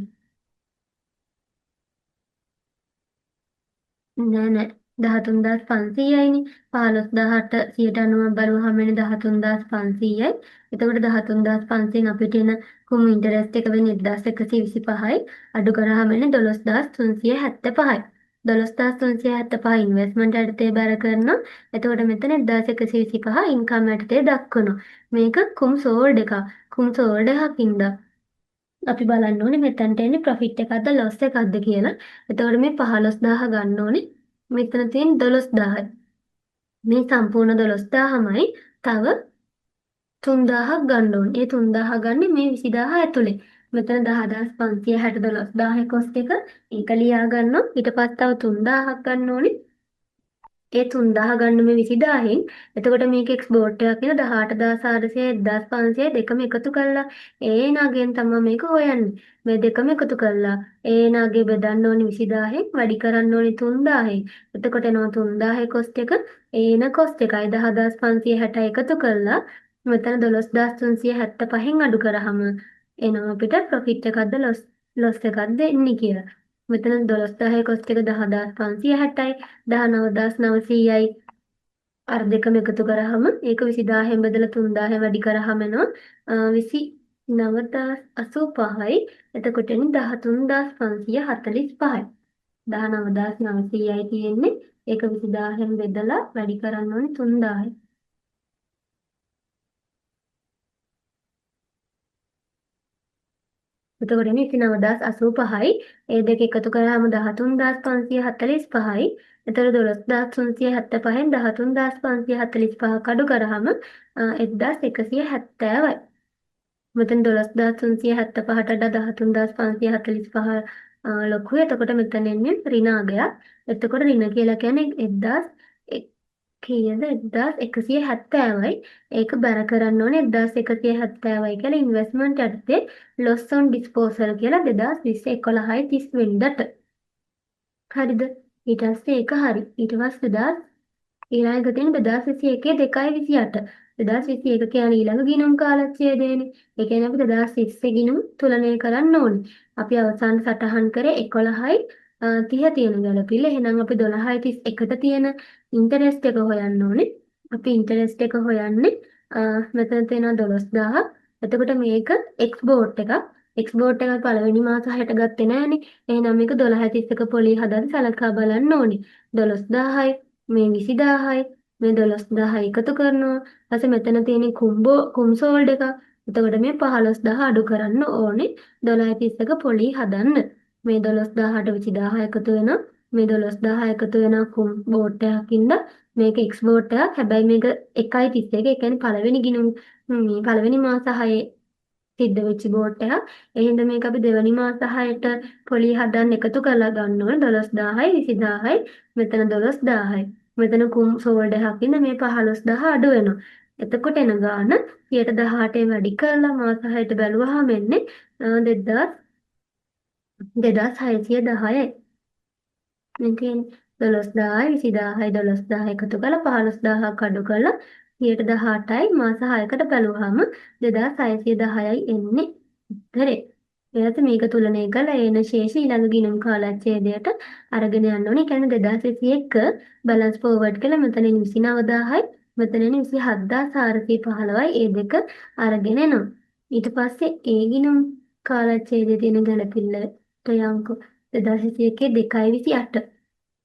නෑ නෑ 13500යිනේ. 15000ට 90ක් බලුවාම එන්නේ 13500යි. එතකොට 13500න් අපිට එන කුම් ඉන්ටරෙස්ට් එක වෙන්නේ 1125යි. අඩු කරාම එන්නේ 12375යි. 12375 ඉන්වෙස්ට්මන්ට් යටතේ බැර කරනවා. එතකොට මෙතන 1125 ඉන්කම් යටතේ දක්වනවා. මේක කුම් සෝල්ඩ් එකක්. කුම් සෝල්ඩ් එකක් ඉඳලා අපි බලන්න ඕනේ මෙතනට එන්නේ ප්‍රොෆිට් එකක්ද ලොස් එකක්ද කියලා. එතකොට මේ 15000 ගන්න ඕනේ. මෙතන තියෙන 12000යි. මේ සම්පූර්ණ 12000මයි තව 3000ක් ගන්න ඕනේ. ඒ 3000 ගන්නේ මේ 20000 ඇතුලේ. මෙතන 10560 12000 කොස්ට් එක ඒක ලියා ගන්නවා. ඊට පස්සේ තව 3000ක් ගන්න ඕනේ. ඒ 3000 ගන්න මේ 20000න්. එතකොට මේක එක්ස් බෝට් එකක් කියන 18400 1500 දෙකම එකතු කරලා ඒ නාගෙන් තමයි මේක හොයන්නේ. මේ දෙකම එකතු කරලා ඒ නාගේ බෙදන්න ඕනේ 20000න් වැඩි කරන්න ඕනේ 3000න්. එතකොට එනවා 3000 කොස්ට් එක. ඒ එන කොස්ට් එකයි 10560 එකතු කරලා මෙතන 12375න් අඩු කරාම එනවා අපිට ප්‍රොෆිට් එකක්ද ලොස් එකක්ද එන්නේ කියලා. මෙතන 12000 කොස්ට් එක 10560යි 19900යි අර දෙකම එකතු කරාම ඒක 20000න් බෙදලා 3000 වැඩි කරාම එනවා 29085යි. එතකොට එන්නේ 13545යි. 19900යි තියෙන්නේ. ඒක 20000න් බෙදලා වැඩි කරන්න ඕනේ 3000යි. එතකොට එන්නේ 29085යි. ඒ දෙක එකතු කරාම 13545යි. එතකොට 12375න් 13545 අඩු කරාම 1170යි. මෙතන 12375ට වඩා 13545 ලොකුයි. එතකොට මෙතන එන්නේ ඍණ අගයක්. එතකොට ඍණ කියලා කියන්නේ 1000 කීයද 1170යි. ඒක බැර කරන්න ඕනේ 1170යි කියලා ඉන්වෙස්ට්මන්ට් යටතේ ලොස් ඔන් ඩිස්පෝසල් කියලා 2020 11යි 30 වෙනිදාට. හරිද? ඊට පස්සේ ඒක හරි. ඊට පස්සේ 2000 ඊළඟ තියෙන 2021 2.28. 2021 කියන්නේ ඊළඟ ගිණුම් කාලච්ඡේදයනේ. ඒ කියන්නේ අපි 2020 ගිණුම් තුලනය කරන්න ඕනේ. අපි අවසාන සටහන් කරේ 11යි 30 තියෙන ගැලපිල්ල. එහෙනම් අපි 12යි 31ට තියෙන ඉන්ටරෙස්ට් එක හොයන්න ඕනේ. අපි ඉන්ටරෙස්ට් එක හොයන්නේ මෙතන තියෙනවා 12000. එතකොට මේක එක්ස් බෝට් එකක්. එක්ස් බෝට් එක පළවෙනි මාස 6ට ගත්තේ නෑනේ. එහෙනම් මේක 12යි 31 පොලි හදන්න සලකා බලන්න ඕනේ. 12000යි මේ 20000යි මේ 12000 එකතු කරනවා. ඊපස්සේ මෙතන තියෙන කුම්සෝල්ඩ් එකක්. එතකොට මේ 15000 අඩු කරන්න ඕනේ 12යි 31 පොලි හදන්න. මේ 12000ට 20000 එකතු වෙනවා. මේ 12000 එකතු වෙනවා කුම් බෝට් එකක් ඉඳලා. මේක එක්ස් බෝට් එකක්. හැබැයි මේක 1යි 31. ඒ කියන්නේ පළවෙනි ගිණුම් මේ පළවෙනි මාස 6 සිද්ධ වෙච්ච බෝට් එකක්. ඒ හින්දා මේක අපි දෙවෙනි මාස 6ට පොලි හදන්න එකතු කරලා ගන්න ඕනේ 12000යි 20000යි. මෙතන 12000යි. මෙතන කුම් සෝල්ඩ් එකක් ඉඳ මේ 15000 අඩු වෙනවා. එතකොට එන ගාන 18% වැඩි කරලා මාස 6ට බැලුවාම එන්නේ 2610යි. මේ තියෙන්නේ 12000යි 20000යි 12000 එකතු කරලා 15000ක් අඩු කරලා 18%යි මාස 6කට බැලුවාම 2610යි එන්නේ උත්තරේ. එයාට මේක තුලනය කරලා එන ශේෂ ඊළඟ ගිණුම් කාලච්ඡේදයට අරගෙන යන්න ඕනේ. ඒ කියන්නේ 2021 බැලන්ස් ෆෝවර්ඩ් කියලා මෙතන එන්නේ 29000යි මෙතන එන්නේ 27415යි. ඒ දෙක අරගෙන එනවා. ඊට පස්සේ ඒ ගිණුම් කාලච්ඡේදයේ තියෙන ගැලපිල්ලට යන්කෝ 2021 2.28.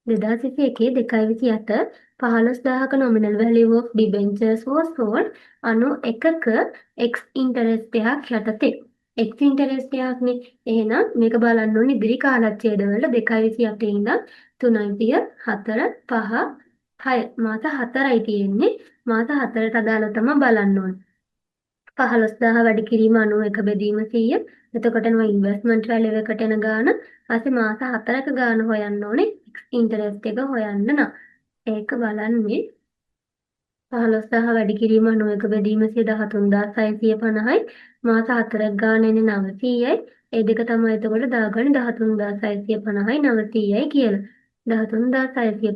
2021 2.28 15000ක nominal value of debentures was sold 91ක x interest එකක් යටතේ. x interest එකක් නේ. එහෙනම් මේක බලන්න ඕනේ ඉදිරි කාලච්ඡේද වල 2.28 ඉඳන් 3.30 4 5 6 මාස 4යි තියෙන්නේ. මාස 4ට අදාළව තමයි බලන්න ඕනේ. 15000 වැඩි කිරීම 91 බෙදීම 100. එතකොට එනවා ඉන්වෙස්ට්මන්ට් වැලියු එකට එන ගාන. ඊපස්සේ මාස 4ක ගාන හොයන්න ඕනේ x interest එක හොයන්න නම්. ඒක බලන්නේ 15000 වැඩි කිරීම 91 බෙදීම 113,650යි. මාස 4ක් ගාන එන්නේ 900යි. ඒ දෙක තමයි එතකොට දාගන්නේ 13650යි 900යි කියලා. 13650යි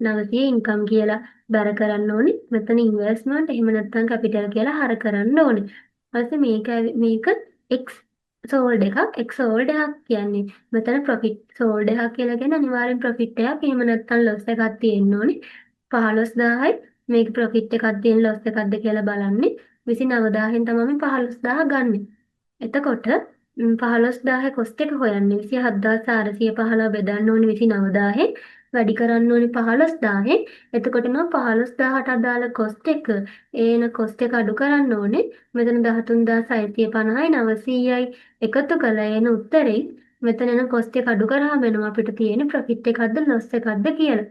900 ඉන්කම් කියලා බැර කරන්න ඕනේ. මෙතන ඉන්වෙස්ට්මන්ට් එහෙම නැත්නම් කැපිටල් කියලා හර කරන්න ඕනේ. ඊපස්සේ මේක x sold එකක්. x sold එකක් කියන්නේ මෙතන ප්‍රොෆිට් සෝල්ඩ් එකක් කියලා කියන්නේ අනිවාර්යෙන් ප්‍රොෆිට් එකක් එහෙම නැත්නම් ලොස් එකක් තියෙන්න ඕනේ. 15000යි මේක ප්‍රොෆිට් එකක් තියෙන ලොස් එකක්ද කියලා බලන්නේ. 29000න් තමයි මේ 15000 ගන්නෙ. එතකොට 15000 කොස්ට් එක හොයන්නේ 27415 බෙදන්න ඕනේ 29000න් වැඩි කරන්න ඕනේ 15000න්. එතකොට නෝ 15000ට අදාළ කොස්ට් එක ඒන කොස්ට් එක අඩු කරන්න ඕනේ. මෙතන 13650යි 900යි එකතු කරලා එන උත්තරේ මෙතන එන කොස්ට් එක අඩු කරාම එනවා අපිට තියෙන ප්‍රොෆිට් එකක්ද ලොස් එකක්ද කියලා.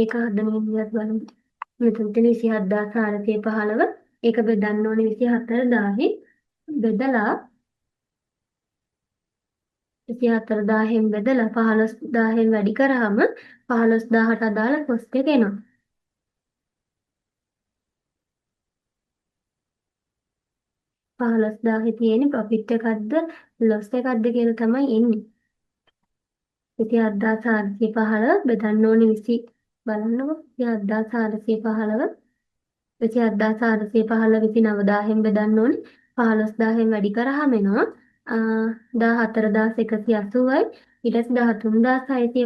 ඒක හදන විදිහත් බලමු. මෙතන තියෙන 27415 ඒක බෙදන්න ඕනේ 24000න් බෙදලා 24000න් බෙදලා 15000න් වැඩි කරාම 15000ට අදාළ කොස්ට් එක එනවා. 15000 තියෙන ප්‍රොෆිට් එකක්ද ලොස් එකක්ද කියලා තමයි එන්නේ. 27415 බෙදන්න ඕනේ බලන්නකො 27415 27415 29000න් බෙදන්න ඕනේ. 15000න් වැඩි කරාම එනවා 14180යි. ඊට පස්සේ 13650යි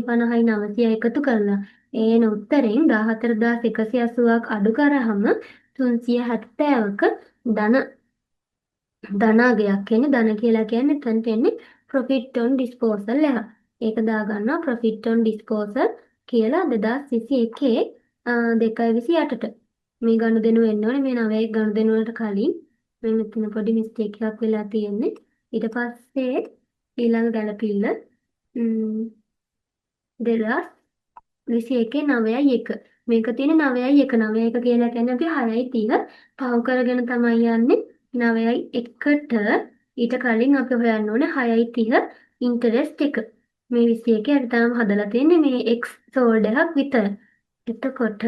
900 එකතු කරලා ඒන උත්තරෙන් 14180ක් අඩු කරාම 370ක ධන ධනාගයක් එන්නේ. ධන කියලා කියන්නේ එතනට එන්නේ profit on disposal එක. ඒක දාගන්නවා profit on disposal කියලා 2021 2.28ට. මේ ගනුදෙනු වෙන්න ඕනේ මේ 9 ගනුදෙනු වලට කලින්. මේ මෙතන පොඩි මිස්ටේක් එකක් වෙලා තියෙන්නේ. ඊට පස්සේ ඊළඟ ගැලපිල්ල 2021 9යි 1. මේක තියෙන 9යි 1. 9 1 කියලා කියන්නේ අපි 6යි 30 පහු කරගෙන තමයි යන්නේ. 9යි 1ට ඊට කලින් අපි හොයන්න ඕනේ 6යි 30 ඉන්ටරෙස්ට් එක. මේ 21 අපි තාම හදලා තියෙන්නේ මේ x sold එකක් විතර. එතකොට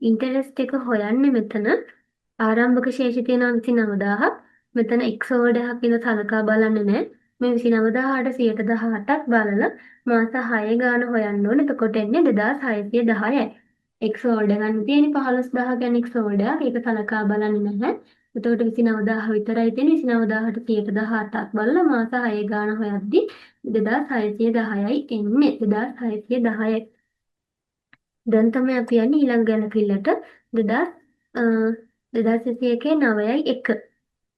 ඉන්ටරෙස්ට් එක හොයන්නේ මෙතන ආරම්භක ශේෂය තියෙනවා 29000ක්. මෙතන x sold එකක් කියලා සලකා බලන්නේ නැහැ. මේ 29000ට 18ක් බලලා මාස 6 ගාන හොයන්න ඕනේ. එතකොට එන්නේ 2610යි. x sold ගන්න තියෙන්නේ 15000 කියන්නේ x sold එකක්. ඒක සලකා බලන්නේ නැහැ. එතකොට 29000 විතරයි තියෙන්නේ. 29000ට 18ක් බලලා මාස 6 ගාන හොයද්දි 2610යි එන්නේ. 2610යි. දැන් තමයි අපි යන්නේ ඊළඟ ගැලපිල්ලට 2021 9යි 1.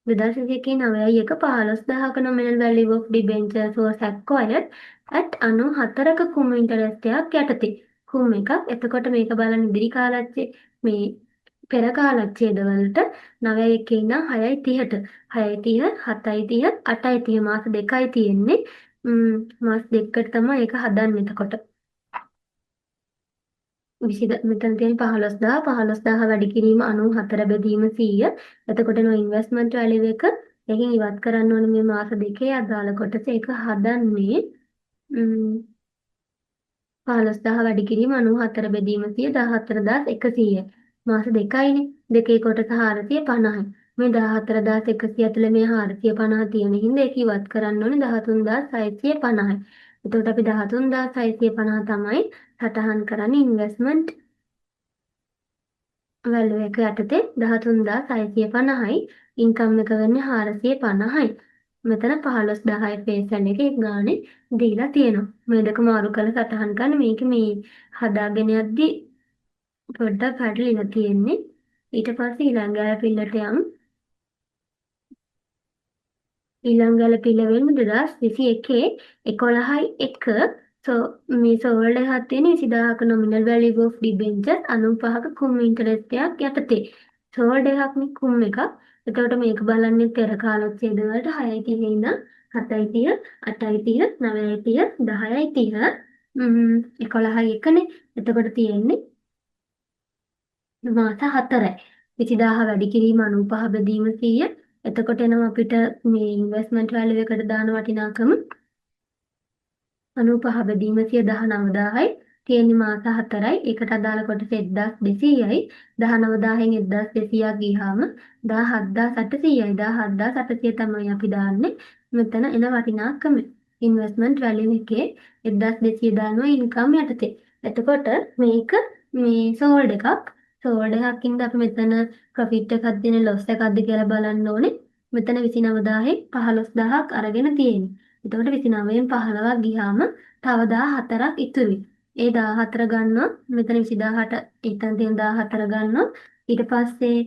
2021 9යි 1 15000ක nominal value of debentures was acquired at 94ක කුම් ඉන්ටරෙස්ට් එකක් යටතේ. කුම් එකක්. එතකොට මේක බලන්න ඉදිරි කාලච්ඡේ මේ පෙර කාලච්ඡේද වලට 9යි 1 ඉඳන් 6යි 30ට 6යි 30 7යි 30 8යි 30 මාස දෙකයි තියෙන්නේ. මාස දෙකකට තමයි ඒක හදන්නේ එතකොට. මෙතන තියෙන 15000 15000 වැඩි කිරීම 94 බෙදීම 100. එතකොට එනවා ඉන්වෙස්ට්මන්ට් වැලියු එක. ඒකෙන් ඉවත් කරන්න ඕනේ මේ මාස දෙකේ අදාළ කොටස. ඒක හදන්නේ 15000 වැඩි කිරීම 94 බෙදීම 100 14100. මාස දෙකයිනේ. දෙකේ කොටස 450යි. මේ 14100 ඇතුලේ මේ 450 තියෙන හින්දා ඒක ඉවත් කරන්න ඕනේ 13650යි. එතකොට අපි 13650 තමයි සටහන් කරන්නේ ඉන්වෙස්ට්මන්ට් වැලියු එක යටතේ 13650යි. ඉන්කම් එක වෙන්නේ 450යි. මෙතන 15000යි ෆේස් වැලියු එකේ ගානේ දීලා තියෙනවා. මේ දෙක මාරු කරලා සටහන් කරන්න. මේක මේ හදාගෙන යද්දි පොඩ්ඩක් පැටලිලා තියෙන්නේ. ඊට පස්සේ ඊළඟ ගැලපිල්ලට යමු. ඊළඟ ගැලපිල්ල වෙන්නේ 2021 11යි 1. මේ සෝල්ඩ් එකක් තියෙන 20000ක nominal value of debentures 95ක කුම් ඉන්ටරෙස්ට් එකක් යටතේ. සෝල්ඩ් එකක් නේ කුම් එකක්. එතකොට මේක බලන්නේ පෙර කාලච්ඡේද වලට 6යි 30 ඉඳන් 7යි 30 8යි 30 9යි 30 10යි 30 11යි 1නේ. එතකොට තියෙන්නේ මාස 4යි. 20000 වැඩි කිරීම 95 බෙදීම 100. එතකොට එනවා අපිට මේ ඉන්වෙස්ට්මන්ට් වැලියු එකට දාන වටිනාකම 95 බෙදීම 119,000යි. තියෙන්නේ මාස 4යි. ඒකට අදාළ කොටස 1200යි. 19000න් 1200ක් ගියාම 17800යි. 17800 තමයි අපි දාන්නේ මෙතන එන වටිනාකම. ඉන්වෙස්ට්මන්ට් වැලියු එකේ 1200 දානවා ඉන්කම් යටතේ. එතකොට මේක මේ සෝල්ඩ් එකක්. සෝල්ඩ් එකක් ඉඳන් අපි මෙතන ප්‍රොෆිට් එකක් දෙන ලොස් එකක්ද කියලා බලන්න ඕනේ. මෙතන 29000න් 15000ක් අරගෙන තියෙන්නේ. එතකොට 29න් 15ක් ගියාම තව 14ක් ඉතුරුයි. ඒ 14 ගන්නවා. මෙතන 20000ට එතන තියෙන 14 ගන්නවා. ඊට පස්සේ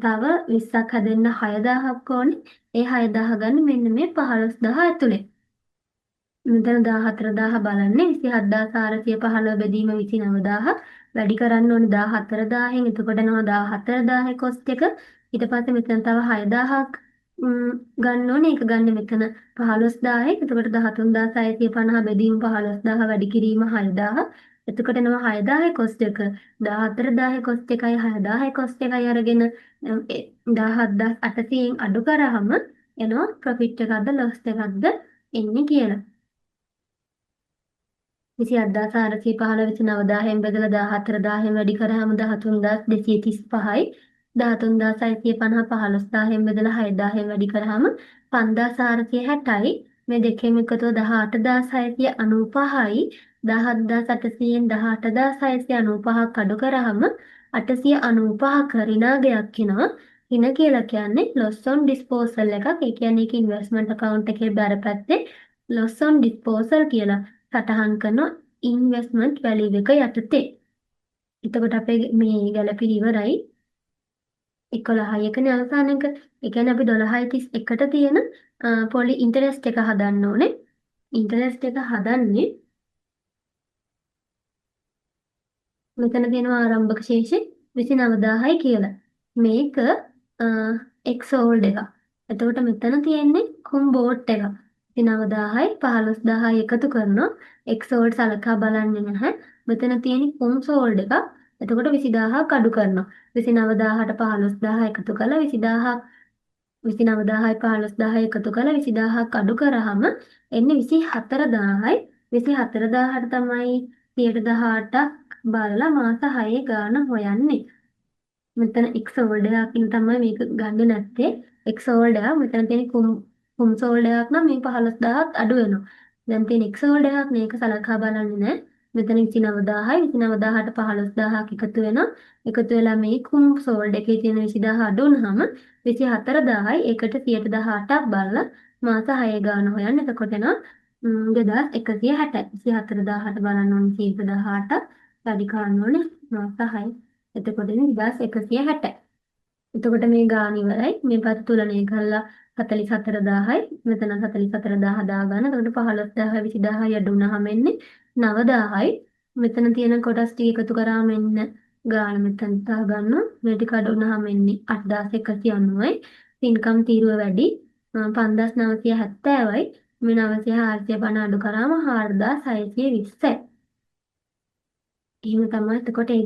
තව 20ක් හැදෙන්න 6000ක් ඕනේ. ඒ 6000 ගන්න මෙන්න මේ 15000 ඇතුලේ. මෙතන 14000 බලන්නේ 27415 බෙදීම 29000 වැඩි කරන්න ඕනේ 14000න්. එතකොට එනවා 14000 කොස්ට් එක. ඊට පස්සේ මෙතන තව 6000ක් ගන්න ඕනේ. ඒක ගන්න මෙතන 15000න්. එතකොට 13650 බෙදීම 15000 වැඩි කිරීම 6000. එතකොට එනවා 6000 කොස්ට් එක. 14000 කොස්ට් එකයි 6000 කොස්ට් එකයි අරගෙන 17800න් අඩු කරාම එනවා ප්‍රොෆිට් එකක්ද ලොස් එකක්ද එන්නේ කියලා. 27415 29000න් බෙදලා 14000න් වැඩි කරාම 13235යි. 13650 15000න් බෙදලා 6000න් වැඩි කරාම 5460යි. මේ දෙකෙන් එකතුව 18695යි. 17,800න් 18,695ක් අඩු කරාම 895ක ඍණාගයක් එනවා. ඍණ කියලා කියන්නේ loss on disposal එකක්. ඒ කියන්නේ ඒක ඉන්වෙස්ට්මන්ට් account එකේ බැර පැත්තේ loss on disposal කියලා සටහන් කරනවා ඉන්වෙස්ට්මන්ට් වැලියු එක යටතේ. එතකොට අපේ මේ ගැලපිලි ඉවරයි. 11යි එකනේ අවසාන එක. ඒ කියන්නේ අපි 12.31ට තියෙන පොලි ඉන්ටරෙස්ට් එක හදන්න ඕනේ. ඉන්ටරෙස්ට් එක හදන්නේ මෙතන තියෙනවා ආරම්භක ශේෂය 29,000යි කියලා. මේක එක්ස් ඕල්ඩ් එකක්. එතකොට මෙතන තියෙන්නේ කුම් බෝට් එකක්. 29,000යි 15,000යි එකතු කරනවා. එක්ස් ඕල්ඩ් සලකා බලන්නේ නැහැ. මෙතන තියෙන්නේ කුම් සෝල්ඩ් එකක්. එතකොට 20,000ක් අඩු කරනවා. 29,000ට 15,000 එකතු කරලා 20,000ක්, 29,000යි 15,000 එකතු කරලා 20,000ක් අඩු කරාම එන්නේ 24,000යි. 24,000ට තමයි 18ක් බලලා මාස 6 ගාන හොයන්නේ. මෙතන එක්ස් ඕල්ඩ් එකකින් තමයි මේක ගන්නෙ නැත්තේ. එක්ස් ඕල්ඩ් එකක් මෙතන තියෙන කුම් කුම් සෝල්ඩ් එකක් නම් මේ 15,000ත් අඩු වෙනවා. දැන් තියෙන එක්ස් ඕල්ඩ් එකක් මේක සලකා බලන්නේ නැහැ. මෙතන 29,000යි 29,000ට 15,000ක් එකතු වෙනවා. එකතු වෙලා මේ කුම් සෝල්ඩ් එකේ තියෙන 20,000 අඩු වුනහම 24,000යි. ඒකට 18ක් බලලා මාස 6 ගාන හොයන්න. එතකොට එනවා 2160යි. 24,000ට බලන්න ඕනේ 18ක් වැඩි කරන්න ඕනේ මාස 6. එතකොට එන්නේ 2160යි. එතකොට මේ ගාන ඉවරයි. මේ පැත්ත තුලණය කරලා 44,000යි. මෙතන 44,000 දාගන්න. එතකොට 15,000 20,000යි අඩු වුණාම එන්නේ 9,000යි. මෙතන තියෙන කොටස් ටික එකතු කරාම එන්න ගාන මෙතන දාගන්න. මේ ටික අඩු වුණාම එන්නේ 8,190යි. ඉන්කම් තීරුව වැඩි 5,970යි. මේ 9,450 අඩු කරාම 4,620යි. එහෙම තමයි එතකොට ඒ